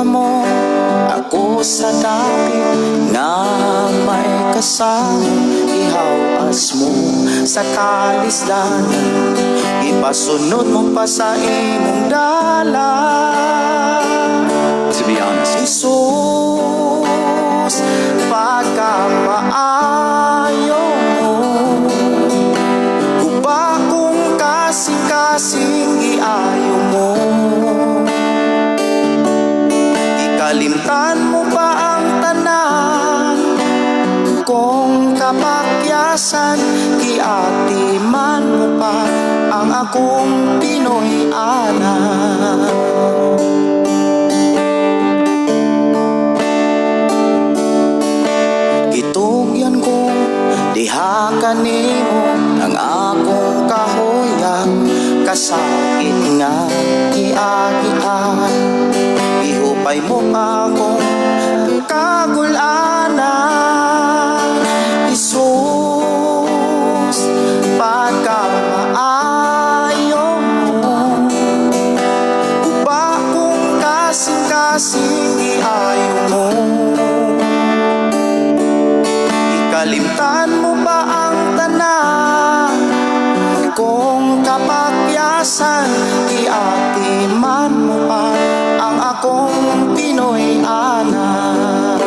Gikuha mo ako sa dapit nga may kasama. Ihawas mo sa kalisdanan, ipasunod mo pa sa imong dalan. To be honest, Jesus, pagkamaayo mo, guba kong kasing-kasing giayo mo. Ikalimtan mo pa ang tanan kong kapakyasan, giatiman mo pa ang akong Pinoy anak. Gitugyan ko diha kanimo ang akong kahuyan, kasakit nga giagian. Gihupay mo pa akong kagulanan. Jesus, pagkamaayo mo, guba kong kasing-kasing giayo mo. Ikalimtan mo ba ang tanan kong kapakyasan, iatiman mo pa ang akong Pinoy anak.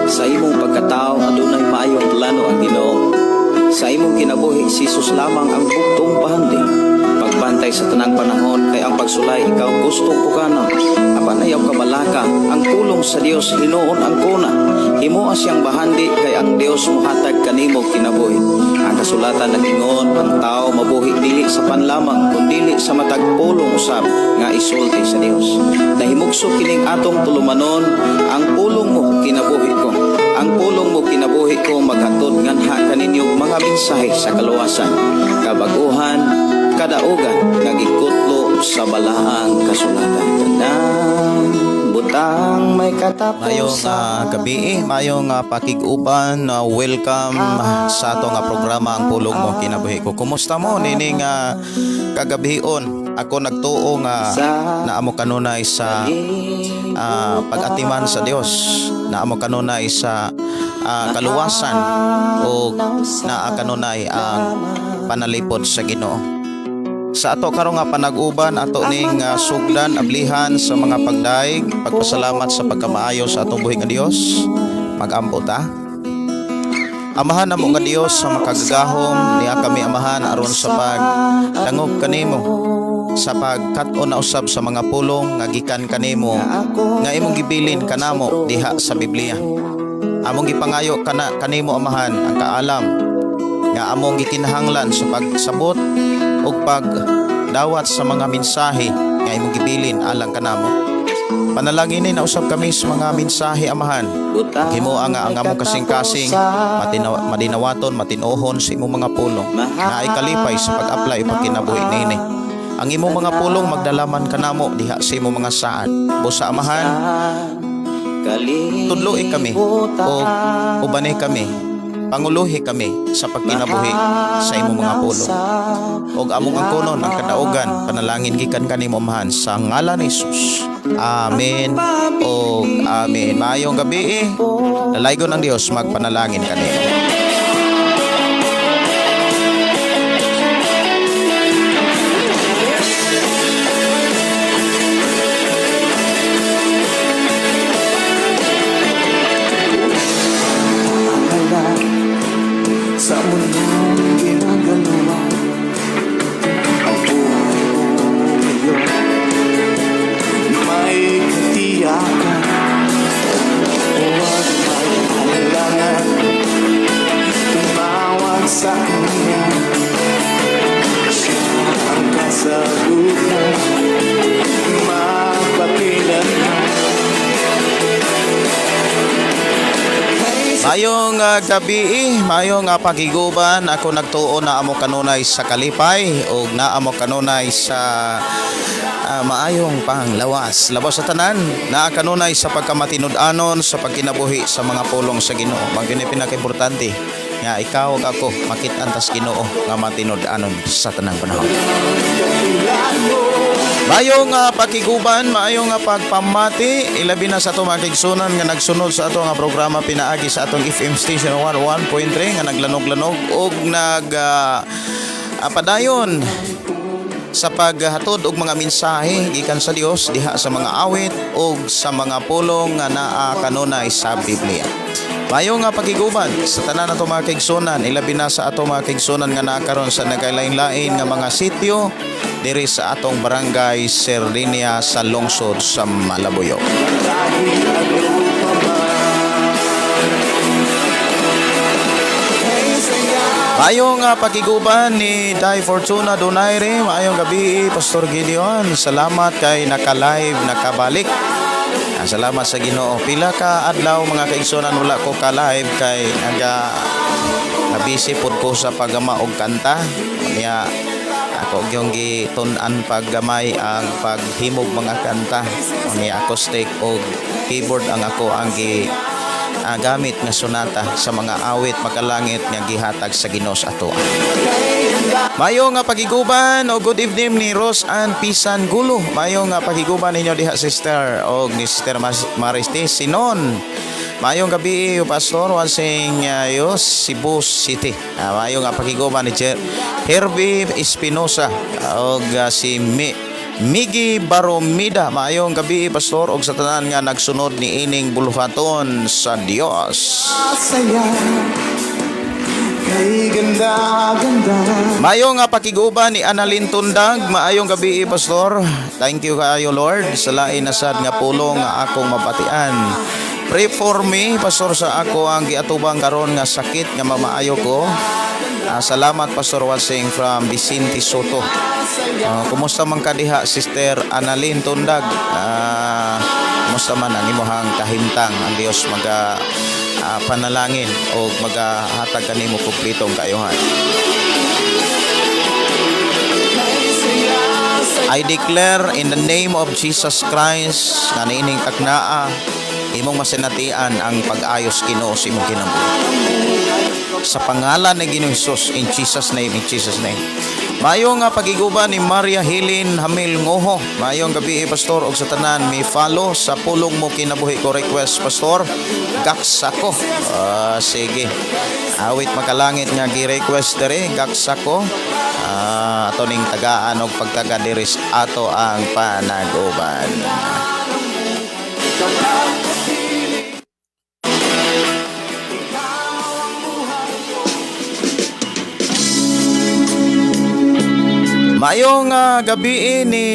Sa imong pagkatao adunay maayong plano ang Ginoo. Sa imong kinabuhi, si Jesus lamang ang bugtong bahandi. Pagbantay sa tanang panahon kay ang pagsulay ikaw gusto pukanon. Apan ayaw kabalaka, ang pulong sa Dios hinuon ang kuna. Himoa siyang bahandi kay ang Dios mohatag kanimo kinabuhi. Ang kasulatan nag-ingon, ang tao mabuhi dili sa pan lamang kundili sa matag pulong usab nga isulti sa Dios. Nahimugso kining atong tulumanon, ang pulong mo kinabuhi ko. Ang pulong mo kinabuhi ko maghatod nganha kaninyo mga mensahe sa kaluwasan, kabaguhan, kadaugan nga gikutlo sa balaang kasulatan. Tanang butang may katapusan. Mayong gabi, mayong pakig-uban, welcome sa ato nga programa, Ang Pulong Mo Kinabuhi Ko. Kumusta mo nining kagabion? Ako nagtuo nga naamo kanunay sa pag-atiman sa Dios, naamo kanunay sa kaluwasan o naa kanunay ang panalipod sa Ginoo. Sa ato karon nga panag-uban, ato ning sugdan, ablihan sa mga pagdaig, pagpasalamat sa pagkamaayo sa atong buhi nga Dios. Magampo ta. Amahan namo nga Dios sa makagagahom, niya kami, Amahan, aron sa pagdangog kanimo, sa pagkat-on na usab sa mga pulong nga gikan kanimo nga imong gibilin kanamo diha sa Biblia. Among gipangayo kana kanimo, Amahan, ang kaalam nga among gikinahanglan sa pagsabot ug pagdawat sa mga mensahe nga imong gibilin alang kanamo. Panalanginin na usab kami sa mga mensahe, Amahan. Himoa nga ang among kasing-kasing madinawaton, matinohon sa imong mga pulong na ay kalipay sa pag-apply o pagkinabuhi nini. Ang imong mga pulong magdalaman kanamo diha sa imong mga saad. Busa, Amahan, tudloi kami o ubani kami, panguluhi kami sa pagkinabuhi sa imong mga pulong. Og among angkonon ang kadaugan, panalangin gikan kanimo, Amahan, sa ngalan ni Jesus. Amen o amen. Maayong gabi eh. Dalaygon ang Dios magpanalangin kanimo. Sa mundong ginagalawa, ang buhay mo ngayon may katiyakan. Huwag mag-alangan. Mayong gabi, mayong pakiguban, ako nagtuo na amo kanunay sa kalipay ug naamo kanunay sa maayong panglawas. Labaw sa tanan, naa kanunay sa pagkamatinud-anon sa pagkinabuhi sa mga pulong sa Ginoo. Mao gyud ni pinakaimportante nga ikaw ug ako makit-an tas Ginoo nga matinud-anon sa tanang panahon. Maayong pakiguban, maayong pagpamati, ilabi na sa ato mga kaigsunan nga nagsunod sa ato nga programa pinaagi sa atong FM station 101.3 nga naglanog-lanog og nag padayon sa paghatod og mga mensahe gikan sa Dios diha sa mga awit og sa mga pulong nga naa kanunay sa Biblia. Maayong nga pakiguban sa tanan nato mga kaigsunan, ilabi na sa ato mga kaigsunan nga naa karon sa nagkalain-lain nga mga sitio diri sa atong barangay Serlinia sa lungsod sa Malabuyoc. Kahit ano pa man. Kay saya. Maayong pakiguban ni Dai Fortuna Donaire, maayong gabi, Pastor Gideon. Salamat kay naka-live, nakabalik. Salamat sa Ginoo. Pila ka adlaw, mga kaigsunan, wala ko ka-live kay naga nabisi pod ko sa paggama og kanta. Niya ako gyung gitun-an paggamay ang paghimog mga kanta. Niya acoustic og keyboard ang ako ang gi gamit nga sonata sa mga awit makalangit nga gihatag sa Ginoo sa ato. Mayo nga pagiguban o good evening ni Rose Ann Pisan Gulo. Mayo nga pagiguban ninyo diha, sister, og ni Sister Maristes Sinon. Mayong gabi, Pastor Wansing Yos, Cebu City. Mayo nga pagiguban ni Herbie Espinosa og si Migi Baromida. Maayong gabi, Pastor, og sa tanan nga nagsunod ni ining buluhaton sa Dios. Saya. Kay ganda, ganda. Maayong nga pakiguban ni Annalyn Tundag. Maayong gabi, Pastor. Thank you kaayo, Lord, sa lain na sad nga pulong nga akong mabatian. Pray for me, Pastor, sa ako ang giatubang karon nga sakit nga mamaayo ko. Salamat, Pastor Wasing from Vicente Soto. Kumusta man ka diha, Sister Annalyn Tundag? Kumusta man ang imuhang kahimtang? Ang Dios maga panalangin o magahatag kanimo kumpletong kaayohan. I declare in the name of Jesus Christ nga niining taknaa imong masinatian ang pag-ayos Ginoo sa imong kinabuhi. Sa pangalan ni Ginoong Hesus, in Jesus' name, in Jesus' name. Maayong nga pagiguban ni Maria Helene Hamil Ngoho. Maayong gabi, Pastor, og sa tanan mi follow sa Pulong Mo Kinabuhi Ko. Request, Pastor, Gaksako. Sige. Awit makalangit nga gi-request dere, Gaksako. Ato ning tagaan og pagtaga diri sa ato ang panag-uban. Kapag kapiling, ikaw ang buhay ko. Maayong gabi ni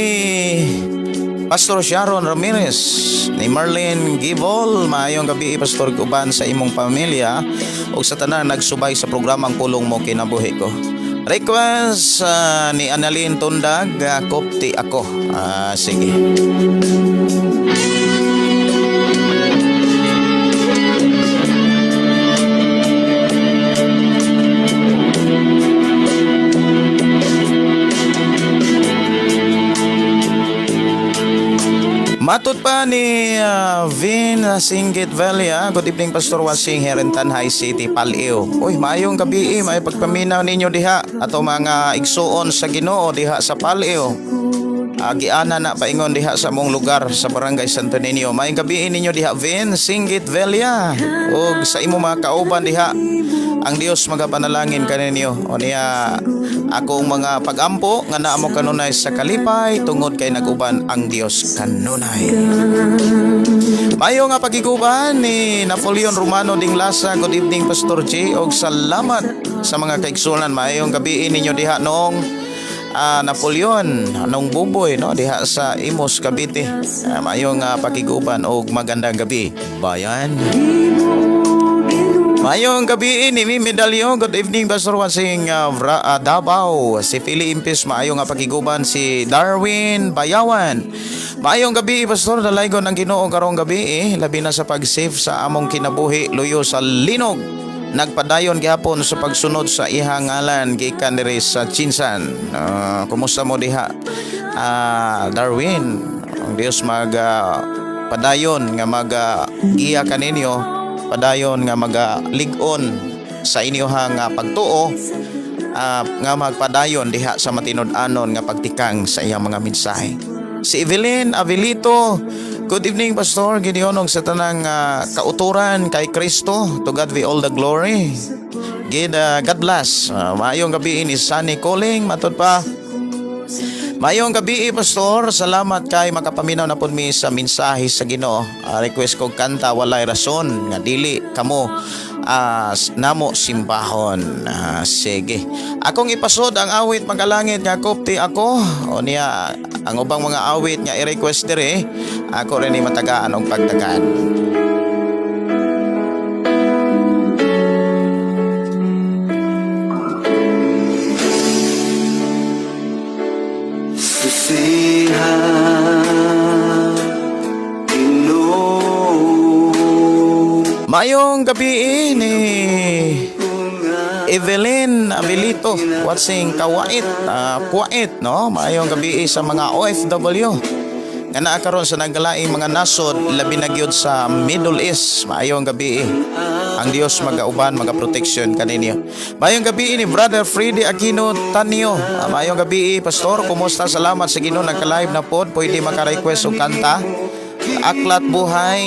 Pastor Sharon Ramirez, ni Marlene Gibol. Maayong gabi, Pastor, uban sa imong pamilya ug sa tanan nagsubay sa programang Pulong Mo Kinabuhi Ko. Request ni Annalyn Tundag, Kopti Ako. Sige. Matod pa ni Vin Singgit Velia, good evening, Pastor Wasing, here in Tanjay City, Paleo. Uy, maayong gabi, may pagpaminaw ninyo diha ato mga igsuon sa Ginoo diha sa Paleo. Giana na paingon diha sa mong lugar sa Barangay Santo Niño. Maayong gabi ninyo diha, Vin Singgit Velia. Ug sa imo mga kauban diha, ang Dios magapanalangin kaninyo. O niya akong mga pagampo nga naa mo kanunay sa kalipay tungod kay naguban ang Dios kanunay. Mayo nga pagiguban ni Napoleon Romano Dinglasa. Good evening, Pastor J. Og salamat sa mga kaigsunan. Maayong gabi ninyo diha noong Napoleon, anong Buboy, no, diha sa Imus, Cavite. Maayong pakiguban og magandang gabi. Bayan. Di mo Mayong gabi ni Mimi Medalyo. Good evening, Pastor watching Davao. Si Philly Impis, maayo nga pakiguban si Darwin Bayawan. Maayong gabi, Pastor. Dalaygon ang Ginoo karong gabi eh. Labi na sa pag-save sa among kinabuhi luyo sa linog. Nagpadayon gihapon sa pagsunod sa ihang ngalan gikan diri sa Chinsan. Kumusta mo diha? Darwin, ang Dios mag padayon nga mag giya kaninyo, padayon nga magalig-on sa inyohang pagtuo, nga magpadayon diha sa matinud-anon nga pagtikang sa iyang mga mensahe. Si Evelyn Avilito, good evening, Pastor Gideon, ug sa tanang kauturan kay Kristo. To God be all the glory. God bless. Maayong gabi ni Sunny Calling, matod pa. Maayong gabi, Pastor. Salamat kay makapaminaw na pud mi sa mensahe sa Ginoo. Request ko kanta "Walay Rason nga Dili Kamo Namo Simbahon." Sige. Akong ipasod ang awit "Makalangit" nga "Kopti Ako." O niya ang ubang mga awit nga i-request diri, ako rin ni matagaan og pagtagaan. Susiha, Ginoo. Maayong gabi ni Evelyn Abilito watching Kawait, Kuwait, no? Maayong gabi sa mga OFW nga naa karon sa naglaing mga nasod, labi na gyud sa Middle East. Maayong gabi. Ang Dios magauban, maga-protection kaninyo. Maayong gabi ni Brother Freddy Aquino Tanio. Maayong gabi, Pastor. Kumusta? Salamat sa Ginoo, nagka-live na pod. Pwede maka-request og kanta "Aklat Buhay"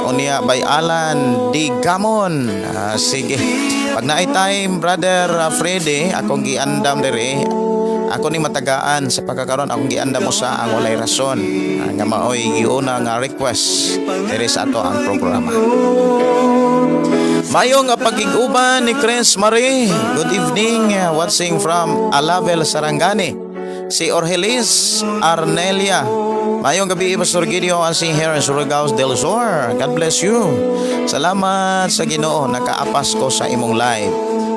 unya by Alan D. Gamon. Sige. Pag naay time, Brother Freddy, akong giandam diri. Ako ni matagaan sa pagkakaroon, akong giandam mo sa ang "Walay Rason" nga maoy giuna nga request diri sa ato ang programa. Maayong nga pagkig-uban ni Chris Marie. Good evening, watching from Alabel, Sarangani. Si Orhelis Arnelia. Maayong gabi, Pastor Gideon, watching here in Surigao del Sur. God bless you. Salamat sa Ginoo, nakaapas ko sa imong live.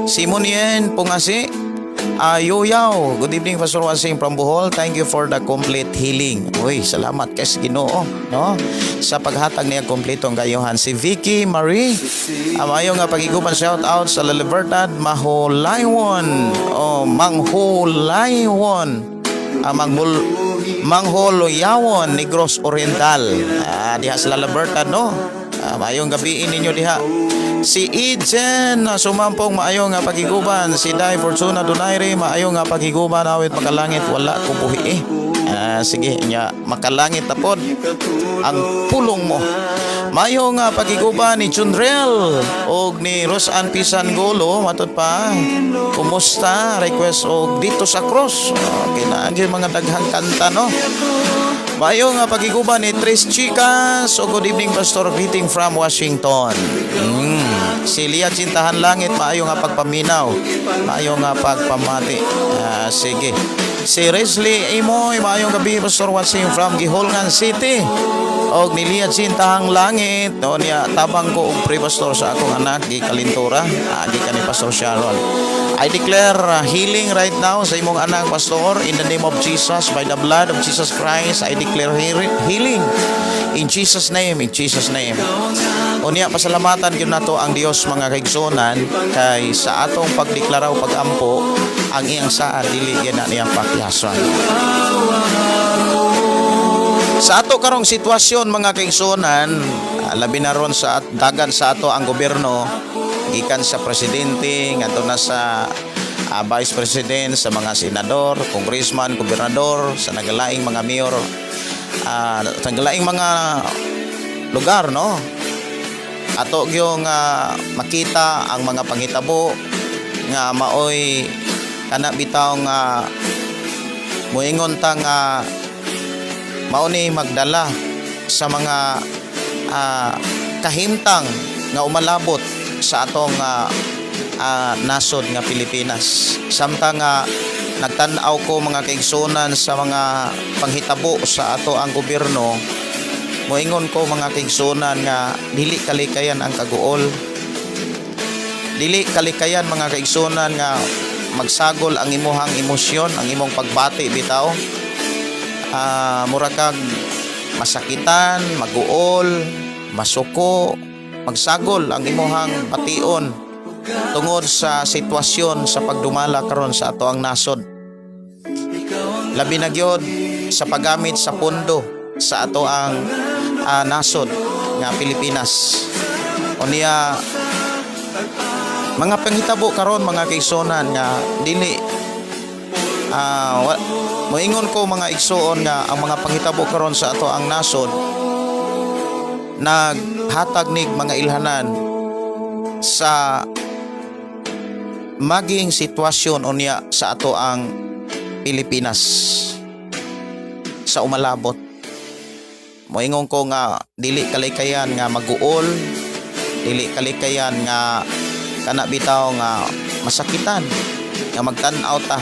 Si Munien Pungasi. Ayoyaw, good evening, Pastor watching from Bohol. Thank you for the complete healing. Uy, salamat kay sa Ginoo, no? Sa paghatag niya kompletong kayuhan. Si Vicky Marie, maayong nga pagiguban, shout out sa La Libertad, Mahulaywan. Oh, Manghulaywan. Mangholoyawon, Negros Oriental. Diha sa La Libertad, no? Maayong gabi ninyo diha. Si Eden Sumampong, maayong nga pagiguban. Si Dai Fortuna Donaire, maayong nga pagiguban, awit "Makalangit", "Wala Ko Buhi" eh. Sige nya, makalangit na pod ang pulong mo. Maayong nga pagiguban ni Chundrel og ni Rosan Pisan Golo, matod pa. Kumusta? Request og "Dito sa Cross". Okay na gyud mga daghang kanta, no. Maayong nga pagiguban ni Tres Chicas. O good evening, Pastor, greeting from Washington. Si Lia Cintahan Langit, maayo nga pagpaminaw. Maayo nga pagpamati. Sige. Si Resli Imoy, maayong gabi, Pastor, watching from Guihulngan City. Og ni Lia Cintahang Langit, o niya tabang ko og pre, Pastor, sa akong anak gi Kalintura, gikan ni Pastor Sharon. I declare healing right now sa imong anak, Pastor, in the name of Jesus, by the blood of Jesus Christ. I declare healing in Jesus' name, in Jesus' name. Unya pasalamatan gyud nato ang Dios, mga kaigsuonan, kay sa atong pagdeklara o pagampo, ang iyang saad dili gyud na niyang pakihason. Sa ato karong sitwasyon, mga kaigsuonan, labi na ron sa dagan sa ato ang gobyerno, gikan sa presidente ngadto na sa vice president, sa mga senador, congressman, gobernador, sa nagalaing mga mayor, sa nagalaing mga lugar, no? Ato gyung makita ang mga panghitabo nga maoy kana bitaw nga moingon ta nga mao ni magdala sa mga kahimtang nga umalabot sa atong nasod nga Pilipinas. Samtang nga nagtan-aw ko, mga kaigsuonan, sa mga panghitabo sa ato ang gobyerno, moingon ko, mga kaigsuonan, nga dili kalikayan ang kaguol. Dili kalikayan, mga kaigsunan, nga magsagol ang imuhang emosyon, ang imong pagbati bitaw. Mura kag masakitan, maguol, masuko, magsagol ang imuhang bation tungod sa sitwasyon sa pagdumala karon sa ato ang nasod. Labi na gyud sa paggamit sa pondo sa ato ang nasod nga Pilipinas. Unya mga panghitabo karon, mga kaigsuonan, nga dili moingon ko, mga igsuon, nga ang mga panghitabo karon sa ato ang nasod naghatag nig mga ilhanan sa maging sitwasyon unya sa ato ang Pilipinas sa umalabot. Moingon ko nga dili kalikayan nga maguol, dili kalikayan nga kana bitaw nga masakitan, nga magtan-aw ta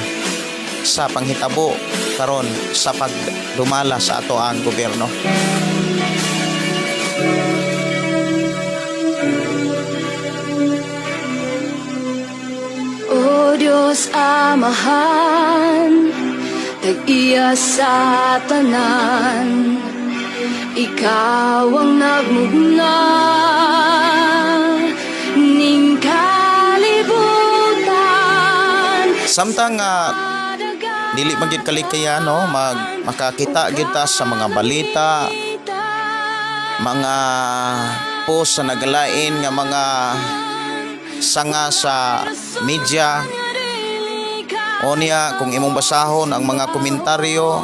sa panghitabo karon sa pagdumala sa ato ang gobyerno. O Diyos Amahan, tag-iya sa tanan, ikaw ang nagmugna ning kalibutan. Samtang dili man gyud kalikayan, no, makakita gyud ta sa mga balita, mga post sa nagalain nga mga sanga sa media. Unya kung imong basahon ang mga komentaryo,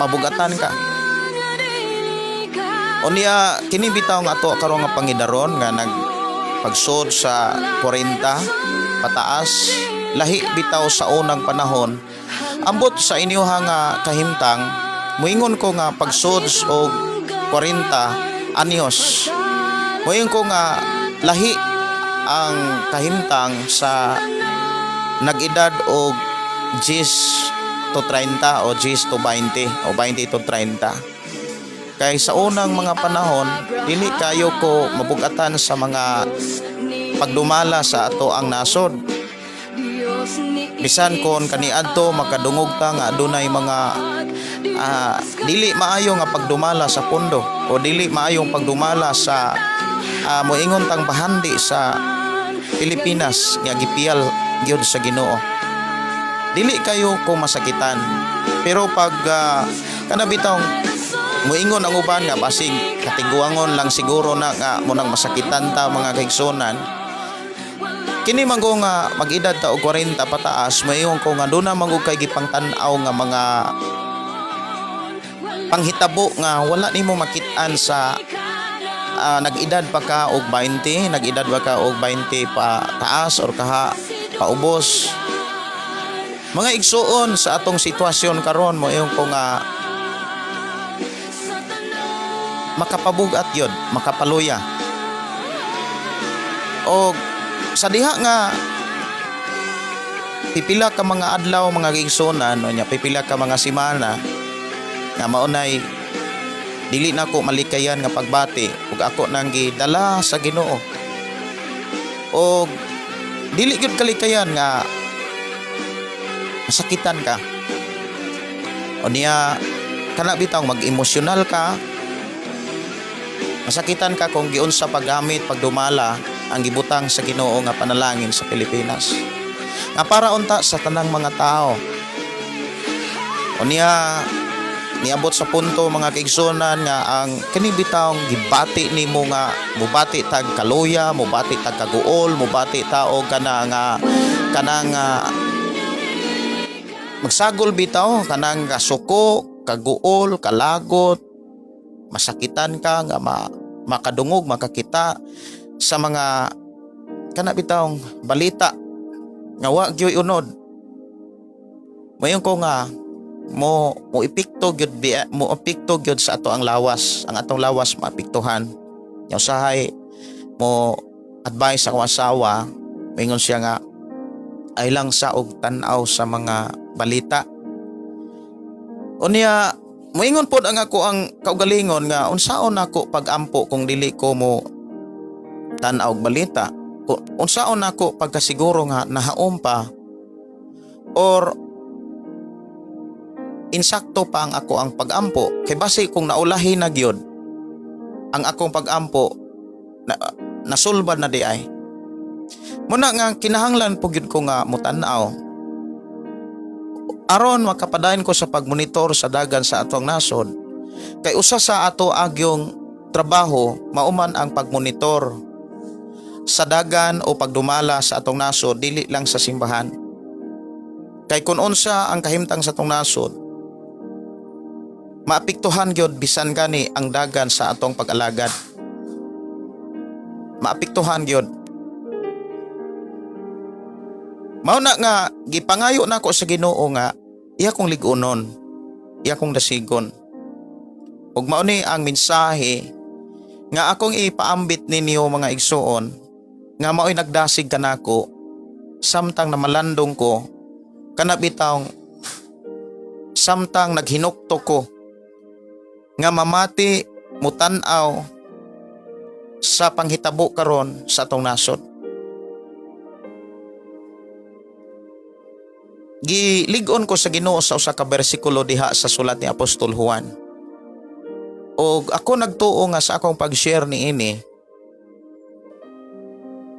mabugatan ka. Unya kini bitaw nga ato karon nga pangidaron nga nag pagsud sa 40 pataas, lahi bitaw sa unang panahon. Ambot sa inyoha nga kahimtang, muingon ko nga pagsud og 40 anyos, muingon ko nga lahi ang kahimtang sa nag-edad og 10 to 30 o 10 to 20 o 20 to 30, kay sa unang mga panahon dili kayo ko mabugatan sa mga pagdumala sa ato ang nasod, bisan kon kaniadto makadungog ta nga adunay mga dili maayo nga pagdumala sa pondo o dili maayong pagdumala sa moingon tang bahandi sa Pilipinas nga gipiyal gyud sa Ginoo. Dili kayo ko masakitan, pero pag kana bitawng moingon ang uban nga basig katiguangon lang siguro na nga munang masakitan ta, mga kaigsunan, kini man ko nga mag-edad ta og 40 pataas, moingon ko nga duna man gud kay gipangtan-aw nga mga panghitabo nga wala nimo makit-an sa nag-edad pa ka og 20, nag-edad pa ka og 20 pa taas or kaha paubos. Mga igsuon, sa atong sitwasyon karon, moingon ko nga makapabugat yun, makapaluya. O sa diha nga pipila ka mga adlaw, mga kaigsuonan, no, nya pipila ka mga semana nga maunay dili na ko malikayan nga pagbati ug ako nang gidala sa Ginoo og dili gyud kalikayan nga masakitan ka. Unya kana bitaw mag-emosyonal ka, masakitan ka kung giunsa paggamit, pagdumala ang gibutang sa Ginoo nga panalangin sa Pilipinas nga para unta sa tanang mga tao. Unya niabot sa punto, mga kaigsunan, nga ang kini bitawng gibati nimo nga mubati tag kaluya, mubati tag kaguol, mubati ta og kana nga kanang magsagol bitaw, kanang kasuko, kaguol, kalagot, masakitan ka nga makadungog, makakita sa mga kana bitawng balita nga wa gyoy unod. Moingon ko nga mo mo epekto gyud mo epekto gyud sa ato ang lawas, ang atong lawas maapektuhan. Nya usahay mo advice sa akong asawa, moingon siya nga ay lang sa og tan-aw sa mga balita. Unya moingon pod ang ako ang kaugalingon nga unsaon nako pagampo kung dili ko mo tan-aw og balita? Unsaon nako pagkasiguro nga nahaom pa or insakto pa ang ako ang pagampo? Kay basi kung naulahi na gyud ang akong pagampo na, nasulbad na diay. Muna nga kinahanglan po gyud ko nga mutan-aw aron makapadayon ko sa pagmonitor sa dagan sa atong nasod, kay usa sa ato agyong trabaho mauman ang pagmonitor sa dagan o pagdumala sa atong nasod, dili lang sa simbahan. Kay kung unsa ang kahimtang sa atong nasod, maapektuhan gyud bisan gani ang dagan sa atong pag-alagad. Maapektuhan gyud. Mao na nga gipangayo nako sa Ginoo nga iya kong lig-unon, iya kong dasigon. Ug mao ni ang mensahe nga akong ipaambit ninyo, mga igsuon, nga mao'y nagdasig kanako samtang namalandong ko kana bitawng samtang naghinukto ko nga mamati, mutan-aw sa panghitabo karon sa atong nasod. Gilig-on ko sa Ginoo sa usa ka bersikulo diha sa sulat ni Apostol Juan. Og ako nagtuo nga sa akong pag-share niini,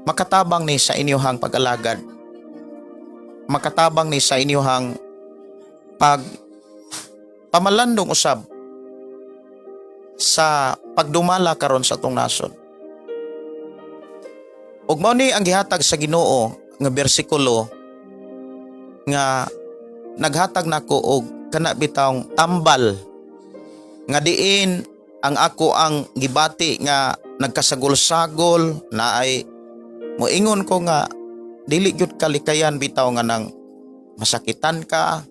makatabang ni sa inyohang pag-alagad. Makatabang ni sa inyohang pag pamalandong usab sa pagdumala karon sa atong nasod. Ug mao ni ang gihatag sa Ginoo nga bersikulo nga naghatag nako og kana bitawng tambal nga diin ang ako ang gibati nga nagkasagol-sagol na ay moingon ko nga dili gyud kalikayan bitaw nga nang masakitan ka,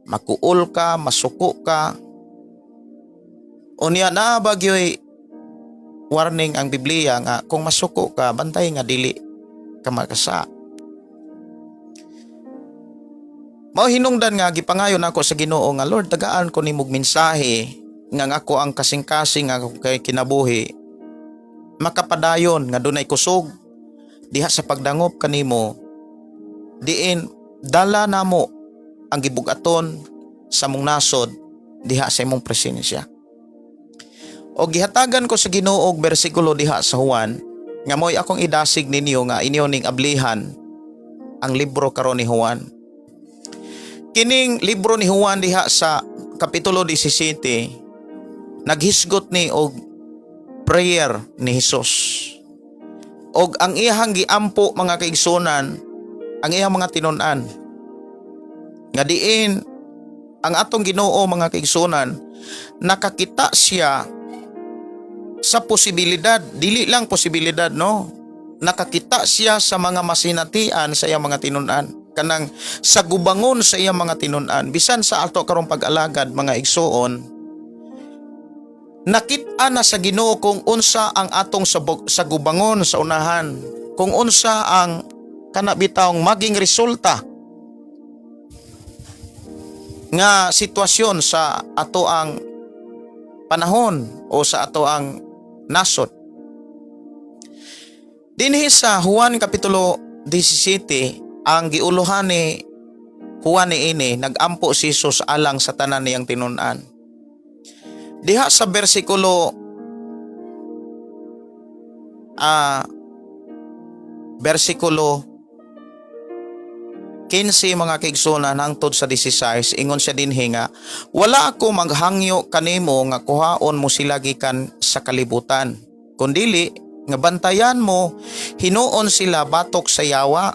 makuol ka, masuko ka. Unya na bagyoy warning ang Biblia nga kung masuko ka, bantay nga dili ka makasa. Mao hinungdan nga gipangayo nako sa Ginoo nga, "Lord, tagaan ko nimog mensahe nga ang ako ang kasing-kasing nga ako kay kinabuhi makapadayon nga dunay kusog diha sa pagdangop kanimo, diin dala namo ang gibugaton sa mong nasod diha sa imong presensya." O gihatagan ko sa Ginoo og bersikulo diha sa Juan nga mo'y akong idasig ninyo nga inyo ning ablihan ang libro karon ni Juan. Kining libro ni Juan diha sa kapitulo 17, naghisgot ni og prayer ni Hesus. Og ang iyang giampo, mga kaigsunan, ang iyang mga tinun-an. Nga diin ang atong Ginoo, mga kaigsunan, nakakita siya sa posibilidad, dili lang posibilidad, no? Nakakita siya sa mga masinatian sa iyang mga tinun-an, kanang sa gubangon sa iyang mga tinun-an. Bisan sa ato karong pag-alagad, mga igsuon, nakita na sa Ginoo kung unsa ang atong sa gubangon sa unahan, kung unsa ang kana bitawng maging resulta nga sitwasyon sa ato ang panahon o sa ato ang nasod. Dinhi sa Juan Kapitulo 17, ang giuluhan ni Juan ni ini, nagampo si Jesus alang sa tanan niyang tinun-an. Diha sa bersikulo 15, mga kaigsunan, hangtod sa 16, ingon siya dinhi nga, "Wala ako maghangyo kanimo nga kuhaon mo sila gikan sa kalibutan, kundili nga bantayan mo hinuon sila batok sa yawa.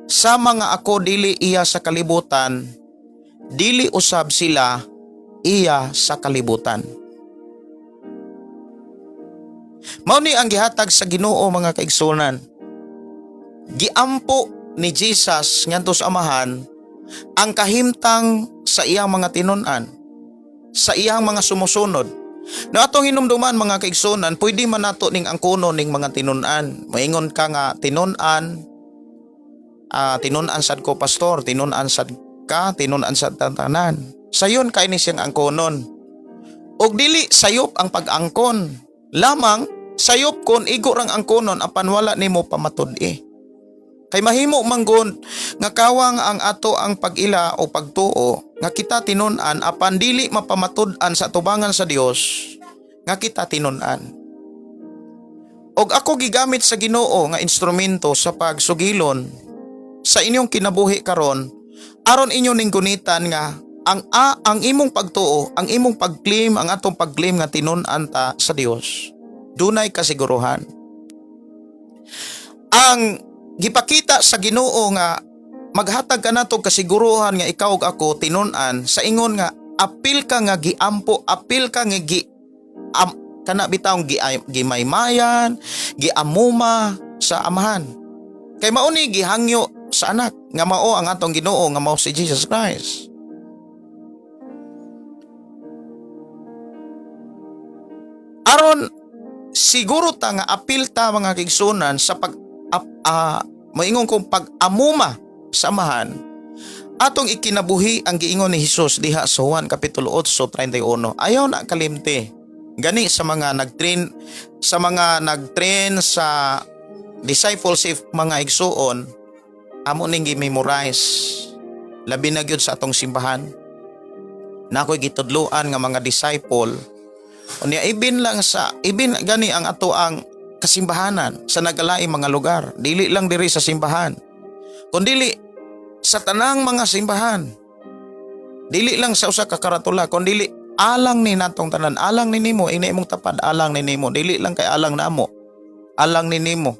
Sama nga ako dili iya sa kalibutan, dili usab sila iya sa kalibutan." Mao ni ang gihatag sa Ginoo, mga kaigsunan. Giampo ni Jesus ngadto sa Amahan ang kahimtang sa iyang mga tinun-an, sa iyang mga sumusunod. Na atong hinumduman, mga kaigsunan, pwede man nato ning angkonon ning mga tinun-an. Maingon ka nga tinun-an, tinun-an sad ko, pastor, tinun-an sad ka, tinun-an sad tanan. Sayon kay ni siyang angkonon. Og dili sayop ang pag-angkon. Lamang Sayop kon igo rang angkonon apan wala nimo pamatud-i. Kay mahimo manggod nga kawang ang ato ang pag-ila o pagtuo nga kita tinun-an apan dili mapamatud-an sa tubangan sa Dios nga kita tinun-an. Og ako gigamit sa Ginoo nga instrumento sa pagsugilon sa inyong kinabuhi karon aron inyo ning gunitan nga ang imong pagtuo, ang imong pag-claim, ang atong pag-claim nga tinun-an ta sa Dios. Dunay kasiguruhan. Ang gipakita sa Ginoo nga maghatag ka nato kasiguruhan nga ikaw ug ako tinun-an sa ingon nga apil ka nga giampo, apil ka nga gi am, kana bitawng gi, gimaymayan, giamuma sa Amahan. Kay mao ni gihangyo sa anak nga mao ang atong Ginoo nga mao si Jesus Christ. Aron siguro ta nga apil ta, mga kaigsunan, sa pag moingon kong pag-amuma sa Amahan, atong ikinabuhi ang giingon ni Jesus diha sa Juan kapitulo 8:31. Ayaw na kalimti. Gani sa mga nag-train sa discipleship, mga igsuon, amo ning gi-memorize, labi na gyud sa atong simbahan na ako'y gitudloan nga mga disciple. Unya ibin lang sa ibin gani ang ato ang kasimbahanan sa nagalaing mga lugar, dili lang diri sa simbahan kundili sa tanang mga simbahan, dili lang sa usa ka karatula kundili alang ni natong tanan, alang ni nimo, ini imong tapad, alang ni nimo, dili lang kay alang namo, alang ni nimo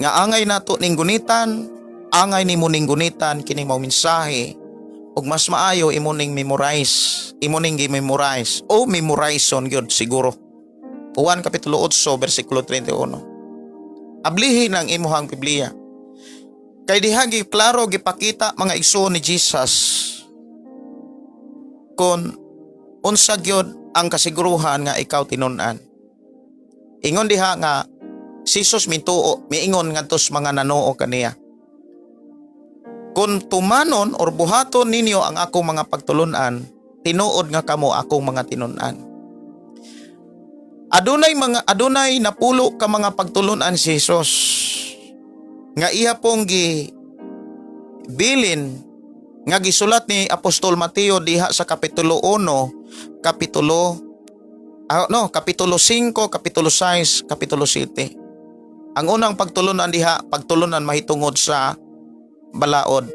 nga angay nato ning gunitan, angay nimo ning gunitan kining mao mensahe ug mas maayo imo ning memorize, imo ning gi-memorize o memorizon gyud siguro. Juan kapitulo 8 bersikulo 31. Ablihin ang imuhang Biblia. Kay diha gi klaro gipakita, mga igsoon, ni Jesus kon unsa gyud ang kasiguruhan nga ikaw tinun-an. Ingon diha nga si Jesus mintuo, miingon ngadto sa mga nanuo kaniya: "Kung tumanon or buhaton ninyo ang akong mga pagtulunan, tinuod nga kamo akong mga tinun-an." Adunay napulo ka mga pagtulunan si Jesus nga iya pong gi bilin nga gisulat ni Apostol Mateo diha sa kapitulo 1, kapitulo no, kapitulo 5, kapitulo 6, kapitulo 7. Ang unang pagtulunan diha, pagtulunan mahitungod sa balaod.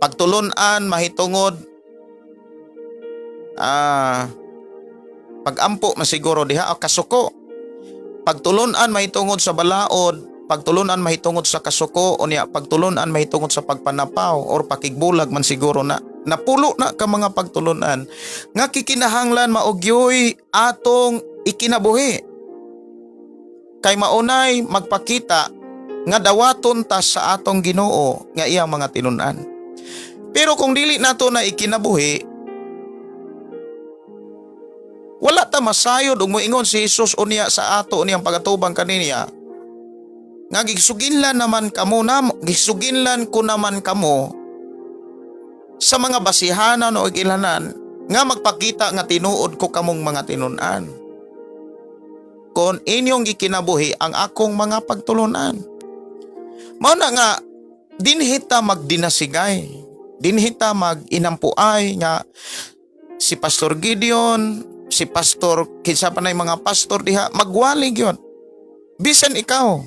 Pagtulunan mahitungod pagampo masiguro diha o kasuko. Pagtulunan mahitungod sa balaod, pagtulunan mahitungod sa kasuko, unya pagtulunan mahitungod sa pagpanapaw or pakigbulag man siguro na. Napulo na ka mga pagtulunan nga kikinahanglan mao gyoy atong ikinabuhi. Kay maunay magpakita nga dawaton ta sa atong Ginoo nga iyang mga tinun-an. Pero kung dili nato na ikinabuhi, wala ta masayod ug moingon si Jesus unya sa ato niyang pagatubang kaniya nga gisuginlan naman kamo na gisuginlan ko naman kamo sa mga basihanan o ilhanan nga magpakita nga tinuod ko kamong mga tinun-an kon inyong gikinabuhi ang akong mga pagtulunan. Mao na nga dinhi ta magdinasigay, dinhi ta mag-inampuay nga si Pastor Gideon, si Pastor kinsa pa na mga pastor diha, magwali gyud. Bisan ikaw,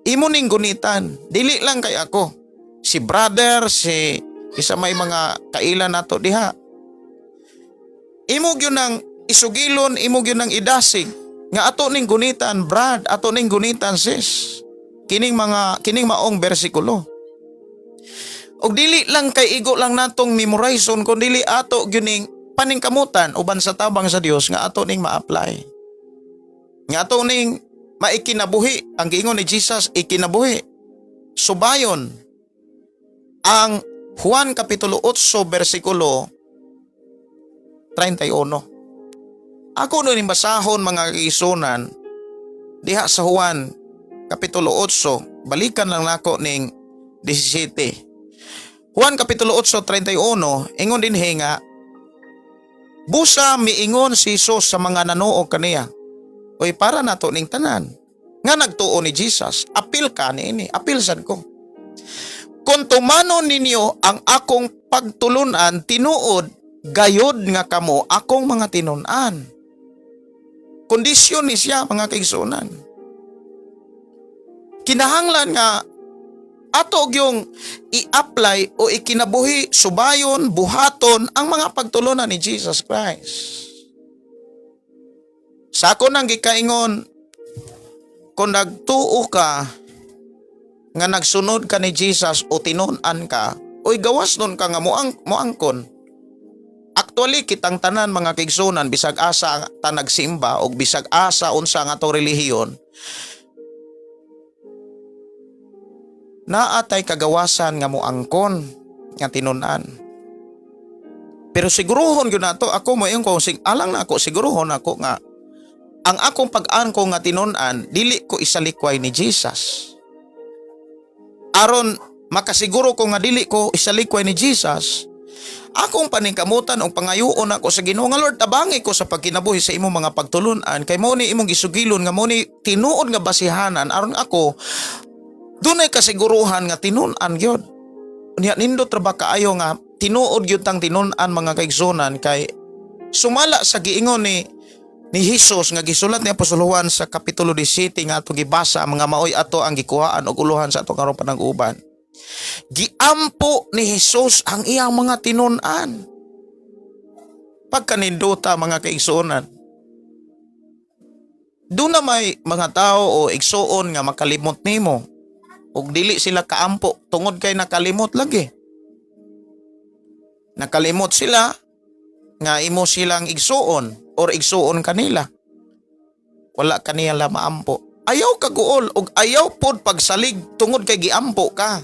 imo ning gunitan, dili lang kay ako. Si brother, si isa may mga kaila nato diha. Imo gyud nang isugilon, imo gyud nang idasig nga ato ning gunitan, brad, ato ning gunitan, sis. Kining maong bersikulo. Og dili lang kay igo lang natong memorizon kun dili ato gyud ning paningkamutan uban sa tabang sa Dios nga ato ning ma-apply. Nga ato ning maikinabuhi ang giingon ni Jesus, ikinabuhi. Subayon ang Juan kapitulo 8 bersikulo 31. Ako no ning basahon, mga kaigsunan, diha sa Juan kapitulo 8, balikan lang nako ning 17. Juan kapitulo 8:31, ingon dinhi nga busa miingon si Jesus sa mga nanuo kaniya. Oy, para nato ning tanan nga nagtuo ni Jesus, apil ka niini, apil sad ko. Kung tumanon ninyo ang akong pagtulunan, tinuod gayod nga kamo akong mga tinun-an. Kondisyon ni siya, mga kaigsuonan. Kinahanglan nga ato gyung i-apply o ikinabuhi, subayon, buhaton ang mga pagtulunan ni Jesus Christ. Sa ako nang gikaingon, kung nagtuo ka nga nagsunod ka ni Jesus o tinun-an ka, oy, gawas nun ka nga moangkon. Actually, kitang tanan, mga kaigsuonan, bisag asa ta nagsimba o bisag asa unsa nga atong relihiyon, naa tay kagawasan nga moangkon nga tinun-an. Pero siguruhon gyud nato, ako moingon ko sing alang na ako, siguruhon ako nga ang akong pag-angkon nga tinun-an, dili ko isalikway ni Jesus. Aron makasiguro ko nga dili ko isalikway ni Jesus, akong paningkamutan og pangayoon ako sa Ginoo nga, "Lord, tabangi ko sa pagkinabuhi sa imong mga pagtulunan, kay mao ni imong gisugilon nga mao ni tinuod nga basihanan aron ako dunay kasiguruhan nga tinun-an gyud." Unya nindot ra ba kaayo nga tinuod gyud tang tinun-an, mga kaigsuonan, kay sumala sa giingon ni Jesus nga gisulat ni Apostol Juan sa kapitulo 17 nga ato gibasa, mga maoy ato ang gikuhaan og uluhan sa atong karong panag-uban. Giampo ni Jesus ang iyang mga tinun-an. Pagkaninduta, mga kaigsuonan. Doon na may mga tao o igsuon nga makalimot nimo ug dili sila kaampo tungod kay nakalimot lagi. Nakalimot sila nga imo silang igsuon or igsuon kanila. Wala kaniya maampo. Ayaw kaguol ug ayaw pod pagsalig tungod kay giampo ka.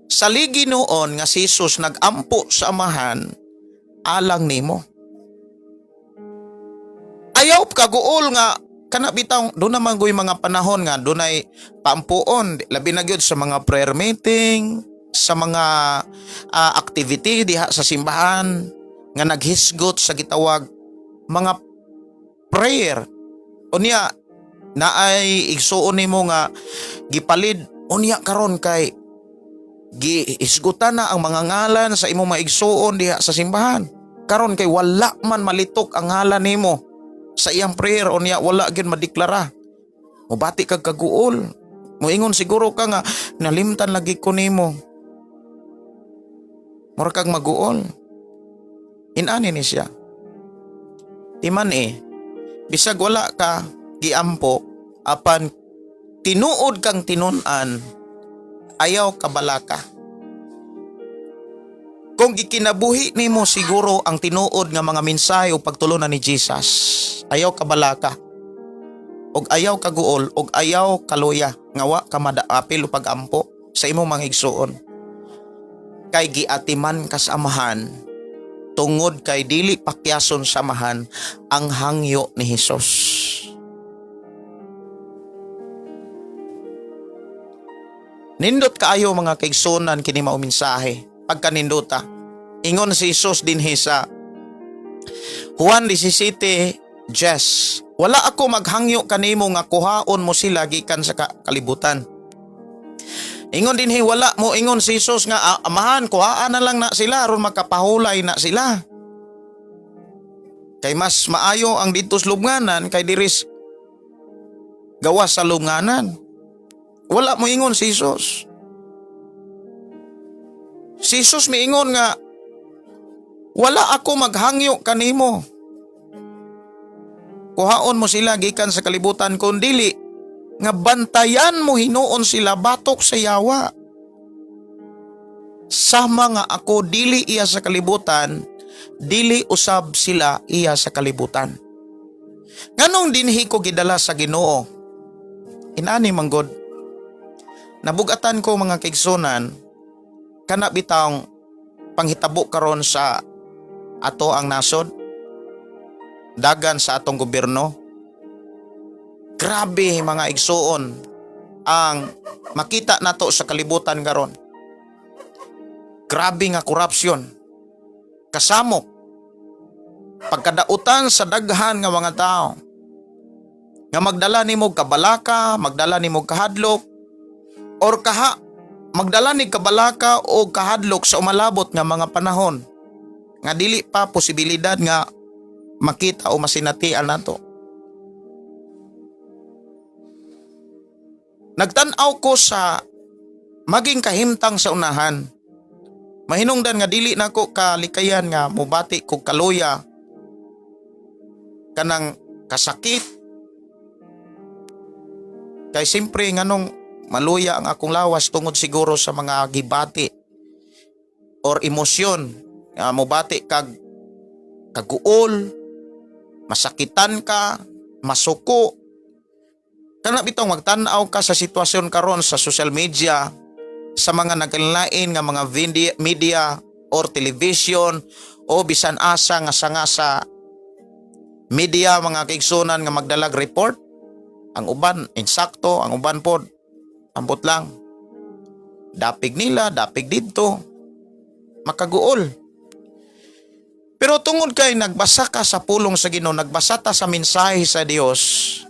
Saligi noon nga si Jesus nagampo sa Amahan alang nimo. Ayaw kaguol nga kana bitaw doon naman goy mga panahon nga dunay paampuon, labi na gyud sa mga prayer meeting, sa mga activity diha sa simbahan nga naghisgot sa gitawag mga prayer. Unya naay igsuon nimo nga gipalid, unya karon kay gihisgutan na ang mga ngalan sa imong mga igsuon diha sa simbahan. Karon kay wala man malitok ang ngalan nimo sa iyang prayer, unya wala gyud madeklara, mobati kag kaguol, moingon siguro ka nga nalimtan lagi ko nimo, mura kag maguol. Inani ni siya. Timan eh, bisag wala ka giampo, apan tinuod kang tinun-an, ayaw kabalaka. Kung gikinabuhi nimo siguro ang tinuod nga mga mensahe o pagtulunan ni Jesus, ayaw kabalaka. Og ayaw kaguol, og ayaw kaluya, nga wa ka madaapil o pagampo sa imong mga igsuon. Kay giatiman ka sa Amahan, tungod kay dili pakyason sa Amahan ang hangyo ni Hesus. Nindot kaayo, mga kaigsuonan, kini mao mensahe pagkanindota. Ingon si Jesus dinhi sa Juan 17, Jess, "Wala ako maghangyo kanimo nga kuhaon mo sila gikan sa kalibutan." Ingon dinhi, wala mo ingon si Jesus nga, "Ah, Amahan, kuhaan na lang na sila aron makapahulay na sila. Kay mas maayo ang didto sa lubnganan kay diris gawas sa lubnganan." Wala mo ingon si Jesus. Si Jesus miingon nga, "Wala ako maghangyo kanimo kuhaon mo sila gikan sa kalibutan, kundili nga bantayan mo hinuon sila batok sa yawa. Sama nga ako dili iya sa kalibutan, dili usab sila iya sa kalibutan." Nganong dinhi ko gidala sa Ginoo? Inani manggod. Nabugatan ko, mga kaigsuonan, kana bitawng panghitabo karon sa ato ang nasod, dagan sa atong gobyerno. Grabe, mga igsuon, ang makita nato sa kalibutan karon. Grabe nga korupsyon. Kasamok. Pagkadautan sa daghan nga mga tao. Nga magdala nimo kabalaka, magdala nimo kahadlok or kaha magdala ni kabalaka o kahadlok sa umalabot nga mga panahon nga dili pa posibilidad nga makita o masinatian nato. Nagtan-aw ko sa maging kahimtang sa unahan. Mahinungdan nga dili nako kalikayan nga mobati kog kaluya kanang kasakit. Kay simpre, nganong maluya ang akong lawas tungod siguro sa mga gibati or emosyon nga mobati kag kaguol, masakitan ka, masuko. Kana bitong magtan-aw ka sa sitwasyon karon sa social media, sa mga nagkalain nga mga media or television o bisan asa nga sanga sa media, mga kaigsunan, nga magdalag report, ang uban insakto, ang uban pod ambot lang, dapig nila, dapig didto, makaguol. Pero tungod kay nagbasa ka sa pulong sa Ginoo, nagbasa ta sa mensahe sa Dios,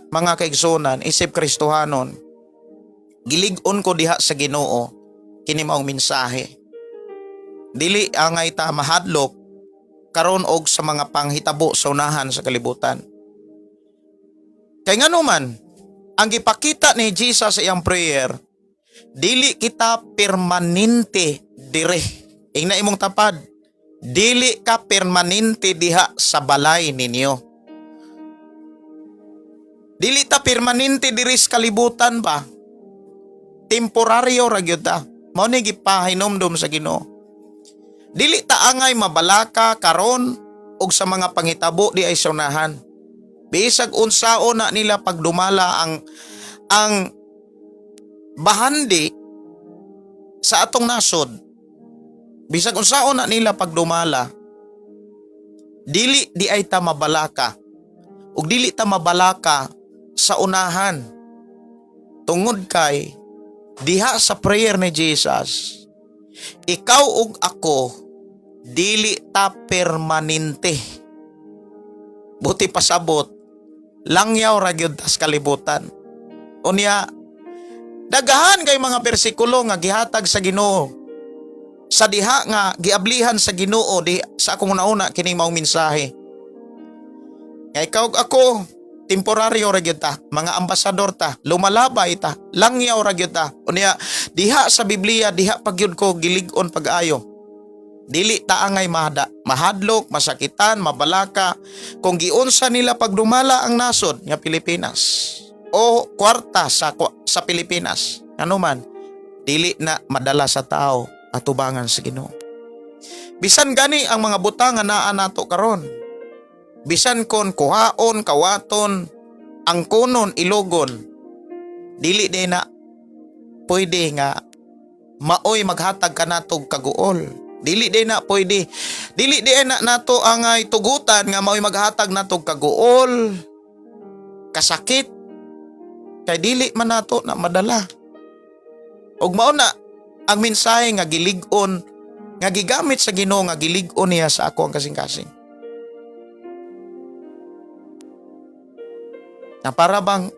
mga kaigsunan, isip Kristohanon, gilig-on ko diha sa Ginoo kini maong mensahe. Dili angay ta mahadlok karon og sa mga panghitabo sa unahan sa kalibutan. Kay ngano man, ang gipakita ni Jesus sa iyang prayer, dili kita permanente dire. Ingna imong tapad, dili ka permanente diha sa balay ninyo. Dili ta permanente diri sa kalibutan ba? Temporaryo ra gyud ta. Mao ni gipahinomdom sa Ginoo. Dili ta angay mabalaka karon og sa mga panghitabo di ay sa unahan. Bisag unsaon na nila pagdumala ang bahandi sa atong nasod. Bisag unsaon na nila pagdumala, dili di ay ta mabalaka. Ug dili ta mabalaka sa unahan. Tungod kay diha sa prayer ni Jesus, ikaw ug ako dili ta permanente. Buti pasabot, langyaw ra gyud tas kalibutan. Unya, daghan kay mga bersikulo nga gihatag sa Ginoo. Sa diha nga giablihan sa Ginoo di sa akong una-una kining maong mensahe. Nga ikaw ug ako temporaryo ra gyud ta, mga ambasador ta, lumalabay ta, langyaw ra gyud ta. Unya, diha sa Biblia, diha pa gyud ko gilig-on pag-ayo. Dili ta angay mahadlok, masakitan, mabalaka kung giunsa nila pagdumala ang nasod nga Pilipinas o kwarta sa Pilipinas. Ano man, dili na madala sa tao atubangan sa Ginoo. Bisan gani ang mga butang nga naa nato karon. Bisan kon kuhaon, kawaton, ang kunon, ilogon, dili din na pwede nga maoy maghatag kanatog kaguol. Dili din na pwede. Dili din na nato ang ay tugutan nga maoy maghatag natog kaguol, kasakit. Kay dili man nato na madala. Ug mao na ang mensahe nga gilig-on, nga gigamit sa Ginoo nga gilig-on niya sa ako ang kasing-kasing. Na para bang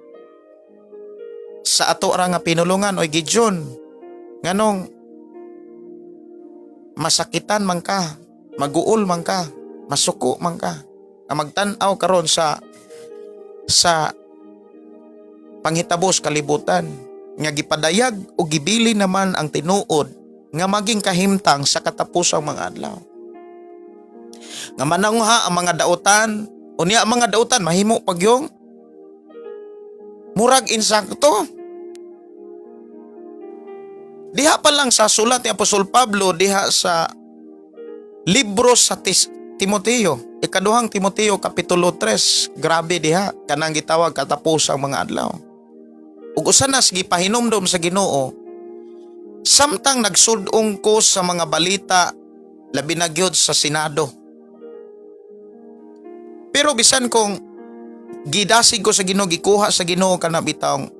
sa ato ra nga pinulungan, "Oy Gideon, nganong masakitan man ka, maguol man ka, masuko man ka, nga magtan-aw karon sa panghitabo sa kalibutan nga gipadayag o gibili naman ang tinuod nga maging kahimtang sa katapusang mga adlaw?" Nga manangha ang mga dautan, unya ang mga dautan mahimo pagyong murag insakto. Diha pa lang sa sulat ni Apostol Pablo diha sa libro sa Timoteo, ikaduhang Timoteo kapitulo 3, grabe diha kanang gitawag katapusang mga adlaw. Ug usa na sa gipahinumdom sa Ginoo samtang nagsud-ong ko sa mga balita, labi na gyud sa Senado. Pero bisan kung gidasig ko sa Ginoo, gikuha sa Ginoo kana bitawng